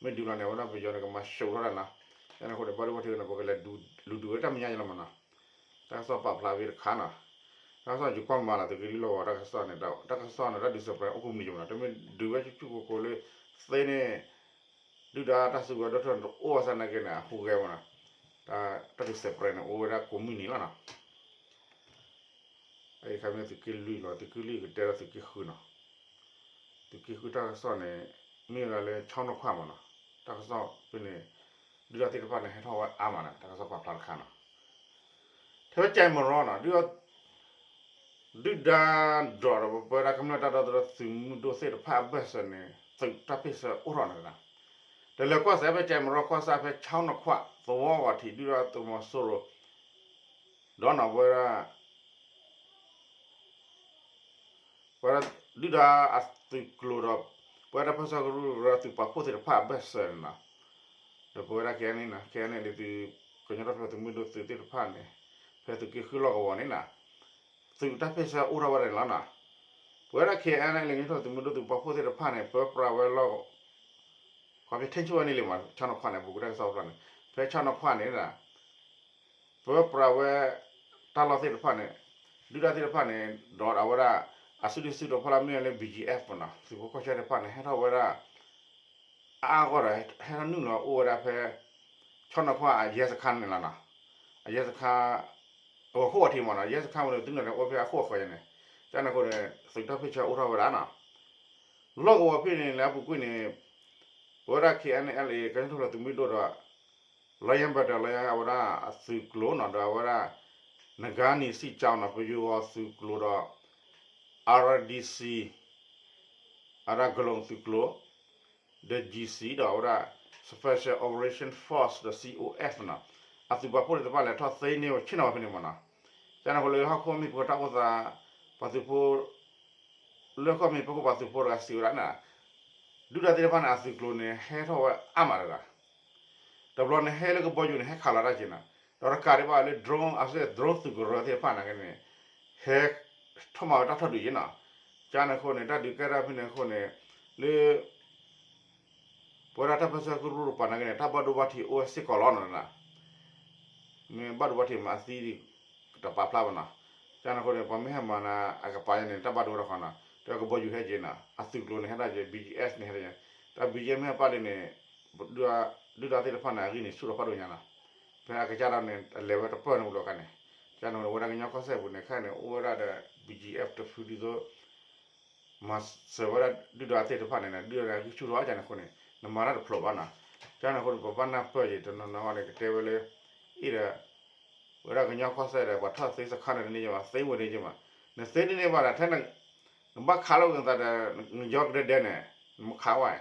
မ့ၢ်ဒုးလီၤန့ၣ် အဝဲဒၣ်ပယီၤန့ၣ် ကမၤၡိးထီၣ်တၢ်နီၤ. ကန့ၣ်အဃိန့ၣ် ဘၣ်ဒိဘၣ်ထံးန့ၣ် ပကလဲၤလူၤဒုးဝဲတၢ်မဲာ်ညါလီၤမးနီၤ. တၢ်ကစီၣ်ပာ်ဖျါဖဲတခါနီၤ. တၢ်ကစီၣ်ယကွၢ်မၤလီၤ သုးက့လွံၢ်လီၢ်ကဝီၤတၢ်ကစီၣ်န့ၣ် တၢ်ကစီၣ်န့ၣ် တၢ်ဒုးစဲးပြဲးအိၣ်ကိးမုၢ်နံၤမးနီၤ. တမ့ၢ်ဒုးဝဲဆူၣ်ဆူၣ်ကိၤကိၤလၢ သ့န့ၣ် ဒုၣ်ဒါတၢ်စုကဝဲၤဒီတၢ်တအိၣ်အသးနာ်က့န့ၣ် အဟူးဂဲၤမးနီၤ. တၢ်ဒုးစဲးပြဲးန့ၣ် အိၣ်ဝဲဒၣ်ကိးမုၢ်နံၤလီၤနီၤ. အခါမ့ၢ်သုးက့လွံၢ်လီၤ သုးက့လွံၢ်ကတဲဒီးသုးက့ဃုနီၤ. သုးက့ဃုတၢ်ကစီၣ်န့ၣ် မ့ၢ်ဝဲဒၣ်လၢ ဆီနီၢ်ခွၣ်မးနီၤ. တၢ်ကစီၣ်ဖဲန့ၣ် ဒုၣ်ဒါသ့ၣ်တဖၣ်န့ၣ် ဟဲထီၣ်ဝဲအါမးနီၤ တၢ်ကစီၣ်ပာ်ဖျါတခါနီၤ. ထဲဝဲကၠဲးမရီနီၤ ဒုၣ်ဒါ ဒုၣ်ဒါဒီးပဝဲဒၣ်ကမျၢၢ်တၢ်ဒီသဒၢသုးမုၢ်ဒိၣ်သ့ၣ်တဖၣ်အဘၢၣ်စၢၤန့ၣ် သုးတၢ်ပ့ၢ်ဆၢအိၣ်ထီၣ်န့ၣ်နီၤ. တလဲၤကွၢ်စးဖဲကၠဲးမရီကွၢ်စးဖဲဆီနီၢ်ခွၣ်သဝီဂီၤထံး ဒုၣ်ဒါသုးမီၤစိရိၤ ဒီးနီၤ ပဝဲဒၣ် ပဝဲဒၣ်ဒုၣ်ဒါအသုးကျိၤဒီး ပဝဲဒၣ်တၢ်ပၢဆှၢကရူၢ်ကရၢသုးပာ်ဖှိၣ်သ့ၣ်တဖၣ်အဘၢၣ်စၢၤန့ၣ်နီၤ. ဒီးပဝဲဒၣ် KNLA န့ၣ် KNLA သုး ကညီတၢ်ထူၣ်ဖျဲးသုးမုၢ်ဒိၣ်သုးသ့ၣ်တဖၣ်န့ၣ် ဖဲသုးက့ဃုလီၢ်ကဝီၤန့ၣ်နီၤ သုးတၢ်ပ့ၢ်ဆၢအိၣ်ထီၣ်ဝဲဒၣ်န့ၣ်လီၤနီၤ. ပဝဲဒၣ် KNLA ကညီတၢ်ထူၣ်ဖျဲးသုးမုၢ်ဒိၣ်သုးပာ်ဖှိၣ်သ့ၣ်တဖၣ်န့ၣ် ပၢပြးဝဲလီၢ် ခီဖျိထံၣ်ဆိဝဲန့ၣ်လံမး ဆီနီၢ်ခွၣ်န့ၣ် ပူၤကတၢၢ်ကစီၣ်ဖျါန့ၣ် ဖဲဆီနီၢ်ခွၣ်န့ၣ် ပၢပြးဝဲ တၢ်လီၢ်သ့ၣ်တဖၣ်န့ၣ် ဒုၣ်ဒါသ့ၣ်တဖၣ်န့ၣ် ဒီးအဝဲဒၣ် အစုဒုၣ်စုတီၤဖီလာ်မ့ၢ်လၢ BGF မးနီၤ သုးဖိကီၢ်ဆၢသ့ၣ်တဖၣ်န့ၣ် ဟဲထီၣ်ဝဲဒၣ် အါအါဂီၢ်ဒီး ဟဲထီၣ်နုာ်လီၤအိၣ်ဝဲဒၣ်ဖဲ ဆီနီၢ်ခွၣ်အရဲစခန်းန့ၣ်လီၤနီၤ. အရဲစခန်း အဝဲခိၣ်အထံးမးနီၤ ရဲစခန်းဝဲန့ၣ် သုးနီၢ်န့ၣ်အိၣ်ဖဲအခိၣ်အဃၢၤန့ၣ် ကန့ၣ်အဃိန့ၣ် သုးတၢ်ပ့ၢ်ဆၢအိၣ်ထီၣ်ဝဲဒၣ်နီၤ. လီၢ်ကဝီၤဖဲန့ၣ် လၢအပူၤကွံာ်န့ၣ် ပဝဲဒၣ် KNLA ကညီတၢ်ထူၣ်ဖျဲးသုးမုၢ်ဒိၣ်ဒီး လီယဲၢ်ဘၢၣ်တၢၢ်လီယဲၢ် အဝဲဒၣ်အသုးကျိၤနီၤ ဒီးအဝဲဒၣ် နဂါနံၤစံၣ်ကၠီနီၤ ပယိၤဂီၤသုးကျိၤဒီး RDC အဝဲဒၣ်ကလိာ်သုးကျိၤ ဒီး GC ဒီးအဝဲဒၣ် Special Operation Force ဒီး COF နီၤ အသုးပာ်ဖှိၣ်သ့ၣ်တဖၣ်လဲၤထီၣ်သ့န့ၢ်ဝဲဆ့ၣ်နီၤဝဲဖဲန့ၣ်မးနီၤ. ကန့ၣ်အဃိလၢဟီၣ်ခိၣ်မ့ၢ်ပှၤတၢ်အိၣ်သး ပှၤသုးဖိ လၢဟီၣ်ခိၣ်မ့ၢ်ပှၤခိၣ်ပှၤသုးဖိတဂၤစံးဝဲဒၣ်န့ၣ် ဒုၣ်ဒါသ့ၣ်တဖၣ်န့ၣ် အသုးကျိၤန့ၣ် ဟဲထီၣ်ဝဲအါမးတဂၤ တဘျီန့ၣ်ဟဲလၢကဘီယူၤန့ၣ် ဟဲခးလီၤတၢ်က့ၤနီၤ ဒီးတကးဒံးဘၣ်လၢ drone အစဲ drone သုးကရၢသ့ၣ်တဖၣ်နာ်က့န့ၣ် ဟဲ ထီၣ်မၤဝဲတၢ်ထီၣ်ဒုးက့ၤနီၤ. ကန့ၣ်အဃိန့ၣ် တၢ်ဒုးကဲထီၣ်ဖဲန့ၣ်အဃိန့ၣ် လၢ ပဝဲဒၣ်တၢ်ပၢဆှၢကရူၢ်တပၤနာ်က့န့ၣ် တၢ်ဘၣ်ဒိဘၣ်ထံးအိၣ်ဝဲစ့ၢ်ကီးလီၤနီၤ မ့ၢ်ဘၣ်ဒိဘၣ်ထံးမးအသံဒံး တပာ်ဖျါဘၣ်နီၤ. ကန့ၣ်အဃိန့ၣ် ပှၤမ့ၢ်ဟဲမၤနၤအကပၤန့ၣ် တၢ်ဘၣ်ဒိဝဲတခီနီၤ တၢ်ကဘီယူၤဟဲက့ၤနီၤ အသုးကျိၤန့ၣ်ဟဲဒၣ်က့ၤ BGF န့ၣ်ဟဲဒၣ်က့ၤ တၢ် BGF မ့ၢ်ဟဲပာ်လံန့ၣ် ဒုၣ်ဒါသ့ၣ်တဖၣ်န့ၣ် အဂံၢ်န့ၣ်ဆူၣ်ထီၣ်ဖးဒိၣ်ညါနီၤ. ဖဲအကစၢ်ဒၣ်န့ၣ် အလဲၤဝဲတပၢၢ်န့ၣ်ပူၤလီၤခါန့ၣ် ကန့ၣ်အဃိန့ၣ် ဝဲဒၣ်ကညီကီၢ်စဲၣ်ပူၤန့ၣ် ခဲအံၤန့ၣ် အိၣ်ဝဲဒၣ်ဒီး BGF တဖုဒ်သိး မၤစၢၤဝဲဒၣ်ဒုၣ်ဒါသ့ၣ်တဖၣ်န့ၣ် ဒုၣ်ဒါကဆူၣ်ထီၣ်ကန့ၣ်အဃိန့ၣ် နမၤတၢ်တဖျိးဘၣ်နီၤ. ကန့ၣ်အဃိန့ၣ် ပဘၣ်နၢ်ပၢၢ်က့ၤ တနီၤနီၤန့ၣ် ကတဲဝဲလၢ အံၤဒီး ဝဲဒၣ်ကညီကီၢ်စဲၣ်ဒီး ပှၤထီၣ်သ့စခါန့ၣ်တန့ၢ်က့ၤဘၣ် သ့ဝဲန့ၣ်က့ၤမး နသ့တန့ၢ်ဘၣ်ဒီး ထဲ နဘၣ်ခးလီၤဝဲသးဒီး နယီကဒဲဒဲန့ၣ် နမ့ၢ်ခးဝဲ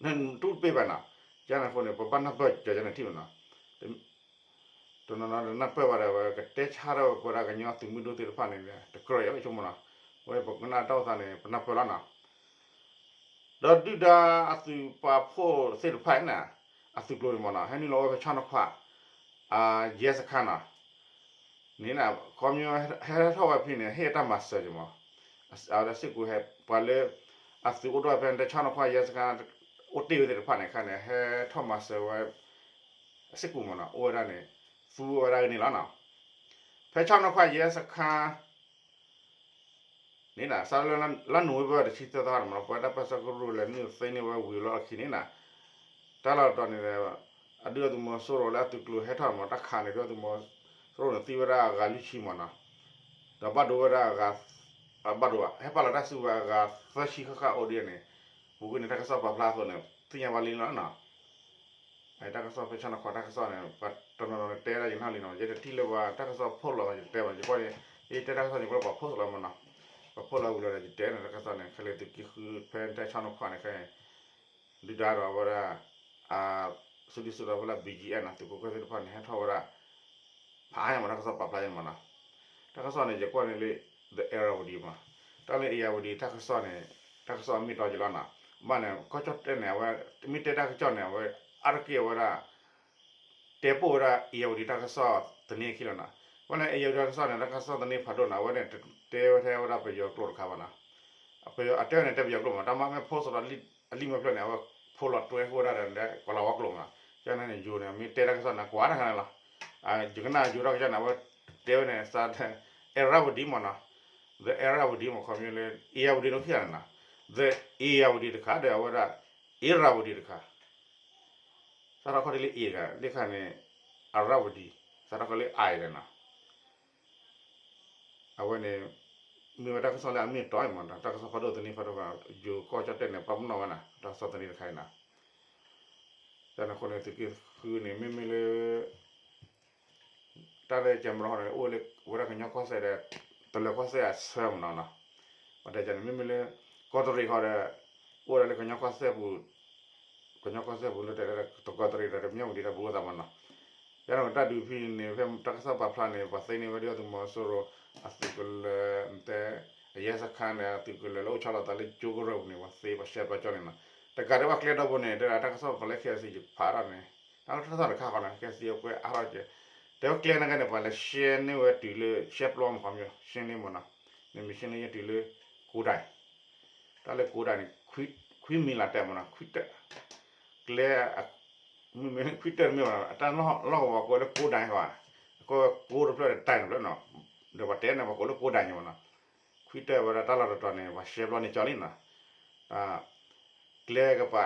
နတူၢ်တပ့ၢ်ဘၣ်နီၤ. ကန့ၣ်အဃိန့ၣ် ပဘၣ်နၢ်ပၢၢ်က့ၤကန့ၣ်ထံၣ်မးနီၤ. တနီၤနီၤနၢ်ပၢၢ်ဘၣ်ဒီး ဝဲကတဲဆါထီၣ်ဝဲပဝဲဒၣ်ကညီသုးမုၢ်ဒိၣ်သ့ၣ်တဖၣ်န့ၣ် တကြၢးယၤဘၣ်ဆိကမိၣ်နီၤ. ဝဲပကနၣ်တၢ်အိၣ်သးန့ၣ် ပနၢ်ပၢၢ်လီၤနီၤ. ဒီးဒုၣ်ဒါအသုးပာ်ဖှိၣ်သ့ၣ်တဖၣ်န့ၣ် အသုးကျိၤန့ၣ်မးနီၤ ဟဲနုာ်လီၤဝဲဖဲဆီနီၢ်ခွၣ် အရဲစခန်းနီၤ န့ၣ် ခီပညီဟဲထီၣ်ဝဲဖဲန့ၣ် ဟ့ၣ်အတၢ်မၤစၢၤက့ၤမး အဝဲဒၣ်စ့ၢ်ကီးဟဲ ပှၤလၢ အသုးအိၣ်ထီၣ်ဖဲဆီနီၢ်ခွၣ်ရဲစခန်း အိၣ်တ့ၢ်ဝဲသ့ၣ်တဖၣ်န့ၣ် ခဲန့ၣ် ဟဲထီၣ်မၤစၢၤဝဲ စ့ၢ်ကီးမးနီၤ အိၣ်ဝဲဒၣ်န့ၣ် သူဝဲဒၣ်န့ၣ်လီၤနီၤ. ဖဲဆီနီၢ်ခွၣ်ရဲစခန်း န့ၣ် စးလၢလါနိၣ်ဝ့ဘၢၣ်တဆံသၢသီန့ၣ်မးနီၤ ပဝဲဒၣ်တၢ်ပၢဆှၢကရူၢ်လဲၤနုာ်သ့န့ၢ်ဝဲဝံၤလီၢ်ခံန့ၣ်နီၤ တၢ်လီၢ်တတီၤန့ၣ် အဒုၣ်ဒါသုးမီၤစိရိၤလၢအသုးကျိၤဟဲထီၣ်မး တၢ်ခးန့ၣ် ဒုၣ်ဒါသုးမီၤစိရိၤန့ၣ် သံဝဲဒၣ်အဂၤလွံၢ်ဆံမးနီၤ ဒီးဘၣ်ဒိဝဲဒၣ်အဂၤ ဘၣ်ဒိဘၣ် ဟဲပာ်လီၤတၢ်စုကဝဲၤအဂၤသၢဆံဃၣ်ဃၣ်အိၣ်ဒ်န့ၣ် ပူၤကွံာ်န့ၣ် တၢ်ကစီၣ်ပာ်ဖျါအသိးန့ၣ် သ့ၣ်ညါဘၣ်လံလီၤနီၤ. တၢ်ကစီၣ်ဖဲဆၣ်နီၤခီတၢ်ကစီၣ်န့ၣ် ပှၤတနီၤနီၤန့ၣ်တဲဒၣ်ယနီၢ်လံနီၤ, ယတထံၣ်လၢပှၤတၢ်ကစီၣ် post လီၤ ယတတဲဘၣ်, ယကွၢ်န့ၣ် ယတဲတၢ်ကစီၣ်န့ၣ် ယကွၢ်လၢပှၤ post လီၤမးနီၤ, ပှၤ post လီၤဝံၤလီၤဒီး ယတဲန့ၣ်တၢ်ကစီၣ်န့ၣ် ခဲလၢာ်သုးက့ဃုဖဲတၢ်ဆၣ်နီၤခီန့ၣ် ခဲအံၤ ဒုၣ်ဒါဒီးအဝဲဒၣ် အစုဒုၣ်စုတီၤဖဲလၢ ဘီၣ်ကၠံၣ်အဲၣ် နီၤ, သုးခိၣ်ကျၢၢ်သ့ၣ်တဖၣ်န့ၣ် ဟဲထီၣ်ဝဲဒၣ် ဖးအါညါမး တၢ်ကစီၣ်ပာ်ဖျါယဲန့ၣ်မးနီၤ, တၢ်ကစီၣ်န့ၣ် ယကွၢ်န့ၣ်လၢ The Irrawaddy မး, တၢ်လၢ Irrawaddy တၢ်ကစီၣ်န့ၣ် တၢ်ကစီၣ်အမ့ၢ်တီယလီၤနီၤ, ဘၣ်န့ၣ် ကီၢ်ကၠီၣ်တဲၣ်န့ၣ် အဝဲ မ့ၢ်တဲတၢ်ကစီၣ်န့ၣ် အဝဲ အါတက့ၢ်အဝဲဒၣ် တဲပိာ်ဝဲဒၣ် Irrawaddy တၢ်ကစီၣ်သန့အခံလီၤနီၤ, ဘၣ်န့ၣ် Irrawaddy တၢ်ကစီၣ်န့ၣ် တၢ်ကစီၣ်သန့ဖးဒိၣ်နီၤ, အဝဲန့ၣ် တတဲဝဲထဲဝဲဒၣ်ပယီၤကျိာ်တခါဘၣ်နီၤ, ပယီၤအတဲဝဲန့ၣ် တဲပယီၤကျိာ်မး, တၢ်မ့ၢ် post ဒီး အလံာ်မ့ၢ်ဖျၢၣ်န့ၣ် အဝဲ post လီၤတွဲဃုာ်ဝဲဒၣ်ဒီး ကိၤလၤဝါကျိာ်မးနီၤ, ကန့ၣ်န့ၣ် ယိၤန့ၣ် မ့ၢ်တဲတၢ်ကစီၣ်န့ၣ် ကွၢ်တခါန့ၣ်လီၤ, ယကနၣ်ယိၤတၢ်ကစီၣ်န့ၣ် အဝဲတဲဝဲန့ၣ် စး Irrawaddy မးနီၤ, The Irrawaddy မး ခီဖျိလၢ Irrawaddy နီၢ်ခံဂၤန့ၣ်နီၤ, The Irrawaddy တခါဒီး အဝဲဒၣ် Irrawaddy တခါ စးထီၣ်ခီၣ်ထံးလၢ A တခါ, လၢခံန့ၣ် Irrawaddy, စးထီၣ်ခီၣ်လၢ I ဒီးနီၤ, အဝဲန့ၣ် မ့ၢ်ဝဲတၢ်ကစီၣ်လၢအမ့ၢ်တီအံၤမးနီၤ, တၢ်ကစီၣ်ဖးဒိၣ်သန့ဖးဒိၣ်ဘၣ်, ယိၤကီၢ်ကၠီၣ်တဲၣ်န့ၣ် ပာ်ပနီၣ်ဝဲနီၤ, တၢ်ကစီၣ်သန့တခါအံၤနီၤ, တၢ်န့ၣ်အဃိန့ၣ် သုးက့ဃုန့ၣ် မ့မ့ၢ်လၢ တၢ်လၢကဲမရီန့ၣ် အိၣ်လၢဝဲဒၣ်ကညီကီၢ်စဲၣ်ဒီး တလၢၤကီၢ်စဲၣ်အဆၢမးနီၤနီၤ, ပတဲကန့ၣ် မ့မ့ၢ်လၢ ကီးတရံးဃီဒီး အိၣ်ဝဲဒၣ်လၢကညီကီၢ်စဲၣ်ပူၤ, ကညီကီၢ်စဲၣ်ပူၤလၢတဲလၢတကီးတရံးဒီး တမ့ၢ်ဝံၤဒံးတၢ်ဘူးအသးမးနီၤ, ယဲန့ၣ်တၢ်ဒုးဖဲန့ၣ် ဖဲတၢ်ကစီၣ်ပာ်ဖျါန့ၣ် ပှၤသ့န့ၢ်ဝဲဒၣ်သုးမီၤစိရိၤ အသုးကလၢၤ တဲ အရဲစခန်းဒီး အသုးကလၢၤလၢအိၣ်ဆီလီၤသးလၢကၠိကရၢၢ်ပူၤန့ၣ် ပှၤသ့ပှၤရှဲပျီကၠီန့ၣ်နီၤ, တကးဒံးဘၣ်ကျဲဒီဘိန့ၣ် တဲဒၣ်တၢ်ကစီၣ်ပာ်ဖျါလၢ KIC ယဖးထီၣ်န့ၣ် တၢ်ကစီၣ်တခါဃီနီၤ KIC အကွဲးအါထီၣ်ကဲ, တဲဝဲကျဲနာ်က့န့ၣ် ပှၤလဲၤရှဲန့ၢ်ဝဲတုၤလၢ ရှဲပျီမးခီပညီ ရှဲန့ၢ်မးနီၤ, န့ၣ်မ့ၢ်ရှဲန့ၢ်ယဲတုၤလၢ ကိးဒၣ် တၢ်လၢကိးဒၣ်န့ၣ် ခွံမံၤလးတဲာ်မးနီၤ ခွံတၢၢ်, ကျဲ မ့မ့ၢ်ခွံတၢၢ်တမ့ၢ်ဘၣ်နီၤ အတၢ်လီၢ်ကဝီၤကိးလၢကိးဒၣ်ဃီ, အကိးဝဲကိးတဖျၢၣ်ဒီးတၢ်တဖျၢၣ်နီၤ, ဒီးပှၤတဲန့ၣ် ပှၤကိးလၢကိးဒၣ်ညါမးနီၤ, ခွံတၢၢ်ဝဲဒၣ်တၢ်လီၢ်တတီၤန့ၣ် ပှၤရှဲပျီန့ၢ်ကၠီလံနီၤ, ကျဲကပၤ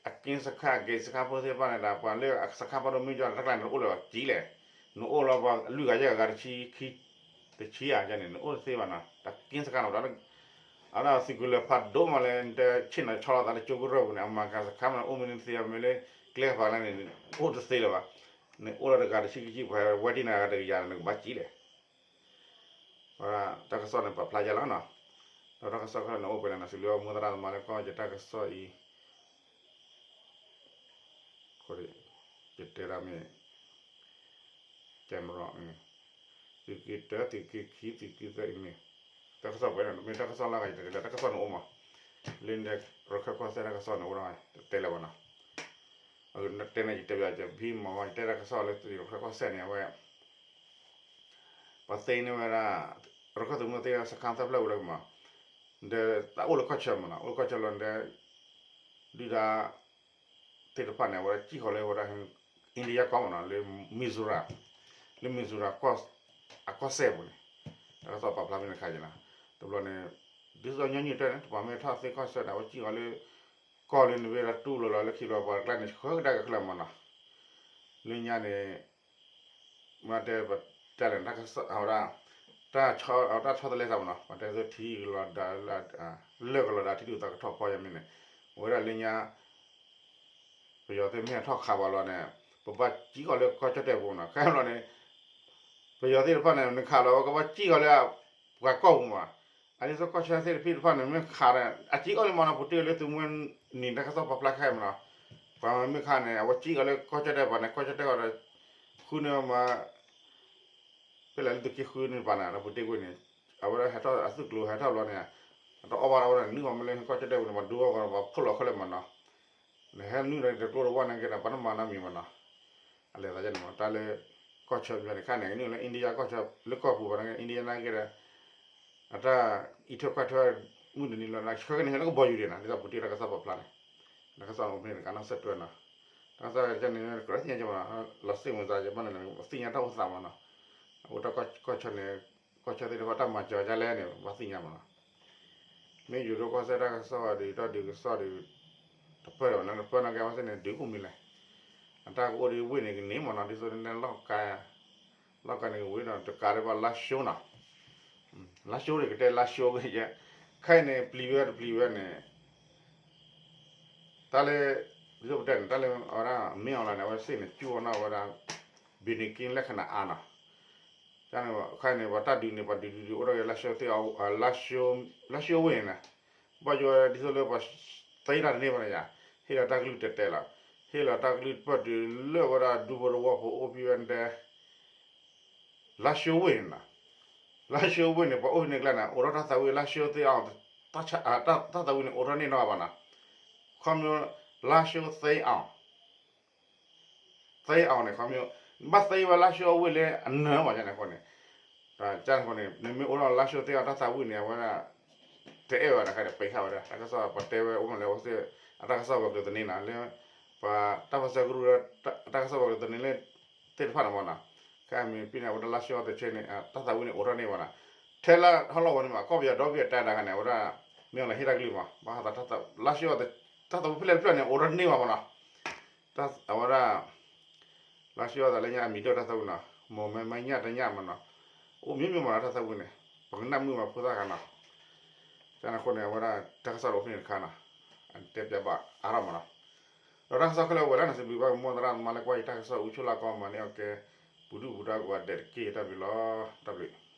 အက့စခါ အက့စခါဖိသ့ၣ်တဖၣ်န့ၣ်ဒီး ပှၤလၢအစခါဖးဒိၣ်မ့ၢ်ကၠီန့ၣ် တၢ်ကျါန့ၣ် တအိၣ်လၢၤဘၣ်ကံလဲၣ်, နအိၣ်လီၤပှၤလွံၢ်ဂၤယဲၢ်ဂၤ တဆံခံ တဆံဧါန့ၣ် နအိၣ်တသ့ဘၣ်နီၤ, တၢ်က့စခါနီၤ အဝဲဒၣ်သုးကလၢၤဖးဒိၣ်မးလၢ နတဲဆ့ၣ်နီၤဆီလီၤသးလၢကၠိကရၢၢ်ပူၤန့ၣ် အမၤကၤစခါမး အိၣ်မ့ၢ်န့ၣ်သ့ မ့ၢ်လၢ ကျဲကပၤလၢန့ၣ် အိၣ်တသ့လၢၤဘၣ်, နအိၣ်လီၤတဂၤတဆံခံဆံ ပှၤဝဲဒၣ်နဂၤတကယၤန့ၣ် နကဘၣ်ကံလဲၣ် တၢ်ကစီၣ်န့ၣ် ပာ်ဖျါယါလီၤနီၤ, ဒီးတၢ်ကစီၣ်ခဲလၢာ်န့ၣ် အိၣ်ပှဲၤန့ၣ်နီၤ စံးဘျုးမိၢ်သရၣ်သမါလၢကီၢ်ယတၢ်ကစီၣ်အံၤ, ယတဲဒၣ်မ့ၢ် camera သုးက့တၢ သုးက့ခံ သုးက့သၢအံၤမ့ၢ် တၢ်ကစီၣ်ပှဲၤန့ၣ် မ့ၢ်တၢ်ကစီၣ်လၢဂၤယတဲလၢတၢ်ကစီၣ်န့ၣ်အိၣ်မး, လၢန့ၣ် ရခၢၣ်ကီၢ်စဲၣ်တၢ်ကစီၣ်န့ၣ်အိၣ်ဒီး တတဲလၢၤဘၣ်နီၤ, တဲန့ၣ် ယတဲဘၣ် ယဖံမၤဝဲ ယတဲတၢ်ကစီၣ်လၢသုးရခၢၣ်ကီၢ်စဲၣ်န့ၣ် အဝဲ ပှၤသ့န့ၢ်ဝဲဒၣ် ရခၢၣ်သုးမုၢ်သ့ၣ်စခါသၢဖျၢၣ်ဝံၤလၢမး, ဒီးတၢ်အိၣ်လၢကီၢ်ဆၢမးနီၤ အိၣ်လၢကီၢ်ဆၢလီၤဒီး ဒုၣ်ဒါသ့ၣ်တဖၣ်န့ၣ် အဝဲဒၣ်စံၣ်ဃီၤလၢဝဲဒၣ် India ကီၢ်မးနီၤ လၢ Mizoram, လၢ Mizoram အကီၢ်စဲၣ်ပူၤန့ၣ် တၢ်ကစီၣ်ပာ်ဖျါဖဲန့ၣ်တခါက့ၤနီၤ, တဘျီန့ၣ် ဒ်သိးညီနုၢ်တဲန့ၣ် ပှၤမ့ၢ်ထီၣ်သ့ကီၢ်ဆၢန့ၣ် အဝဲစံၣ်ဃီၤလၢ ကီၢ်လၢနဘ့ၣ်လၢတူၢ်လိာ်လီၤလၢခံဘျီပှၤတကျါန့ၣ် ဆှၢကဒါက့ၤခဲလၢာ်မးနီၤ, လၢညါန့ၣ် မ့ၢ်တဲပတဲလဲၣ် တၢ်ကစီၣ်အဝဲဒၣ် တၢ်ဆီတလဲသးမးနီၤ ပှၤတဲသိးထံကလီၤဒါ လၢၢ်ကလီၤဒါ ထံဒိၣ်သးကထီၣ်ဖီယမ့ၢ်န့ၣ် အဝဲဒၣ်လၢညါ ပယီၤသ့ၣ်မ့ၢ်ဟဲထီၣ်ခးပှၤလီၤန့ၣ် ပဘၣ်စံၣ်ဃီၤလၢကီၢ်ကၠီၣ်တဲၣ်ပူၤနီၤ ခဲဘျီန့ၣ် ပယီၤသ့ၣ်တဖၣ်န့ၣ် နခးလီၤဝဲကဘၣ်စံၣ်ဃီၤလၢ ပှၤကီၢ်ပူၤမး, အဒ်သိးကီၢ်ဆၢသ့ၣ်တဖၣ်တဖၣ်န့ၣ် မ့ၢ်ခးဒီး အစံၣ်ဃီၤလံမးနီၤ ပူၤတ့ၢ်လၢသုးမုၢ်နံၤတၢ်ကစီၣ်ပာ်ဖျါခဲမးနီၤ, ပှၤမ့ၢ်ခးန့ၣ် အဝဲစံၣ်ဃီၤလၢကီၢ်ကၠီၣ်တဲၣ်ပှၤန့ၣ် ကီၢ်ကၠီၣ်တဲၣ်ဃီဒီး ဃုန့ၢ်မး ဖဲလဲၣ်လၢသုးက့ဃုန့ၣ်ပှၤန့ၣ် ဒီးပူၤတ့ၢ်ကွံာ်န့ၣ် အဝဲဒၣ်ဟဲထီၣ်အသုးကျိၤဟဲထီၣ်ဘျီန့ၣ် အတအီၣ်ဘၣ်ဒီးဝဲဒၣ် နုာ်ဃီၤမ့ၢ်လၢကီၢ်ကၠီၣ်တဲၣ်ပူၤန့ၣ် ပှၤဒုးအီၣ်ဃီဒီး ပှၤဖီၣ်လီၤခဲလၢာ်မးနီၤ နဟဲနုာ်ဒီးတကျိတဝၢ်န့ၣ်က့ဒီး ပှၤတမၤနီတမံၤမးနီၤ, အလဲၤသးယဲန့ၣ်မး တၢ်လၢ ကီၢ်ဆၢမးန့ၣ် ခါန့ၣ် နုာ်လၢ India ကီၢ်ဆၢ လၢကီၢ်ပူၤဘၣ်န့ၣ် India နာ်က့ဒီး အတၢ်အံးထွဲကွၢ်ထွဲ မုၢ်တနံၤလီၤ ဆှၢက့ၤန့ၣ်လၢကဘီယူၤဒံးနီၤ ဒ်သိးပူၤတ့ၢ်တၢ်ကစီၣ်ပာ်ဖျါန့ၣ်, တၢ်ကစီၣ်အိၣ်ဖဲန့ၣ် တကးနီၣ်စဲးတွဲနီၤ, တၢ်ကစီၣ်ကဲန့ၣ် ကြၢးသ့ၣ်ညါက့ၤမးနီၤ လီၤစ့ၢ်မုၢ်သးက့ၤဘၣ်န့ၣ် သ့ၣ်ညါတၢ်အိၣ်သးမးနီၤ, အအိၣ်တၢ်ကီၢ်ဆၢန့ၣ် ကီၢ်ဆၢသ့ၣ်တဖၣ်တၢ်မၤစၢၤဒ်လဲၣ်န့ၣ် ဘၣ်သ့ၣ်ညါမးနီၤ မ့ၢ်ယူၤဒိၣ်ကီၢ်စဲၣ်တၢ်ကစီၣ်ဒီး တၢ်ဒုးကစီၣ်ဒီး တပၢၢ်လၢၤဘၣ်နီၤ တပၢၢ်နာ်က့အဝဲသ့ၣ်န့ၣ် ဒုးအိၣ်မံၤလဲၣ်, အတၢ်ကအိၣ်ဒီးဝ့ၢ်န့ၣ်ကန့ၢ်မးနီၤ ဒ်သိးန့ၣ်လီၢ်ကါ လီၢ်ကါန့ၣ်ကဝ့ၢ်ဒီး တကးဒံးဘၣ်လါၡိနီၤ, လါၡိန့ၣ်ကတဲလါၡိကယဲ, ခဲအံၤန့ၣ် ပျံၤဝဲတပျံၤဝဲန့ၣ် တၢ်လၢ ပတဲန့ၣ် တၢ်လၢအဝဲဒၣ် မင်းအောင်လှိုင်န့ၣ် အဝဲစ့ၢ်န့ၣ် ကၠူအီၣ်နီၣ်ဝဲဒၣ် ဘံၣ်နံၣ်က့လၢခနအါနီၤ, တၢ်န့ၣ် ခါန့ၣ် ပှၤတၢ်ဒုးန့ၣ် ပှၤဒုးဒုးဒုးအိၣ်ထီၣ်က့ၤ လါၡိသ့ၣ်အီၤ လါၡိအဝ့ၢ်န့ၣ်နီၤ, ဘၣ်ယိဝဲဒ်သိးလၢပှၤသ့တၢ်တန့ၢ်ဘၣ်န့ၣ်ယါ, ဟ့ၣ်လီၤတၢ်ကလုၢ်တဲာ်တဲာ်လီၤ, ဟ့ၣ်လီၤတၢ်ကလုၢ်ပၢၢ်တုၤလၢဝဲဒၣ်ဒူဖိတဝီဖိအိၣ်ဖဲဝဲတဲ လါၡိဝ့ၢ်န့ၣ်နီၤ, လါၡိဝ့ၢ်န့ၣ် ပှၤအိၣ်န့ၣ်ကျါန့ၣ် အိးထီၣ်တၢ်သးဝံၣ် လါၢ်ၡိသ့ၣ်အီၤ, တၢ်သးဝံၣ်န့ၣ် အိးထီၣ်န့ၢ်နီၢ်ဘၣ်နီၤ, ခီဖျိ လါၢ်ၡိသ့ၣ်အီၤ, သ့ၣ်အီၤန့ၣ် ခီဖျိ ဘၣ်သ့ဝဲလါၢ်ၡိအဝ့ၢ်လၢအနၢၤဘၣ်န့ၣ်အဃိန့ၣ်, တၢ်န့ၣ်အဃိန့ၣ် နမ့ၢ်အိးထီၣ်လါၢ်ၡိသ့ၣ်အီၤတၢ်သးဝံၣ်န့ၣ် အဝဲဒၣ် တအဲၣ်ဝဲဒၣ်ခါန့ၣ် ပံးဃာ်ဝဲဒၣ် တၢ်ကစီၣ်ပတဲဝဲအိၣ်မးလၢအဝဲသ့ၣ် အတၢ်ကစီၣ်ပှၤကလုာ်သန့နီၤ လၢ ပှၤတၢ်ပၢၢ်ဆၢကရူၢ် တၢ်ကစီၣ်ပှၤကလုာ်သန့လၢ သ့ၣ်တဖၣ်န့ၣ်မ့ၢ်နီၤ, ခဲအံၤမ့ၢ်ပ့ၢ်န့ၣ် အဝဲဒၣ်လါၢ်ၡိအီၤတဆဲန့ၣ် တၢ်သးဝံၣ်န့ၣ် အိးထီၣ်န့ၢ်ဘၣ်နီၤ, ထဲလၢဟီၣ်လီၢ်ဝဲန့ၣ်မး ကီၢ်ပယီၤဒီဘ့ၣ်အတၢ်ဒၣ်ခါန့ၣ် အဝဲဒၣ် မ့ၢ်အီၤလၢဟ့ၣ်တၢ်ကလုၢ်မး ဘၣ်ဃးလါၢ်ၡိအီၤ တၢ်သးဝံၣ်ဖဲလဲၣ်တဖျၢၣ်န့ၣ် အိးထီၣ်န့ၢ်ဘၣ်မ့ၢ်နီၤ, အဝဲဒၣ် လါၢ်ၡိအီၤသးလၢညါအမံၤဒိၣ်တၢ်သးဝံၣ်နီၤ, မိၢ်မဲမညၣ်တညၣ်မ့ၢ်နီၤ, အိၣ်မ့ၢ်မ့ၢ်မ့ၢ်နီၤတၢ်သးဝံၣ်န့ၣ်, ပကနၣ်မုာ်မးဖိသၣ်ဂၤနီၤ, တၢ်န့ၣ်အဃိန့ၣ် အဝဲဒၣ်တၢ်ကစီၣ်တအိၣ်ဖဲန့ၣ်တခါနီၤ, အတဲပျးဘၣ်အါထီၣ်မ့ၢ်နီၤ, ဒီးတၢ်ကစီၣ်ခဲလၢာ်ဝဲလၢနစံးဘျုးဘၣ်ကမီၤသရၣ်သမါလၢကွၢ်ယတၢ်ကစီၣ်အူဆိလၢကီၢ်မၤန့ၢ်အီၤကဲ ပူၤဒုၣ်ပူၤဒါကဝဲၤဒဲးတက့ၢ် တၢ်ဘျုးလီၤ, တၢ်ဘျုး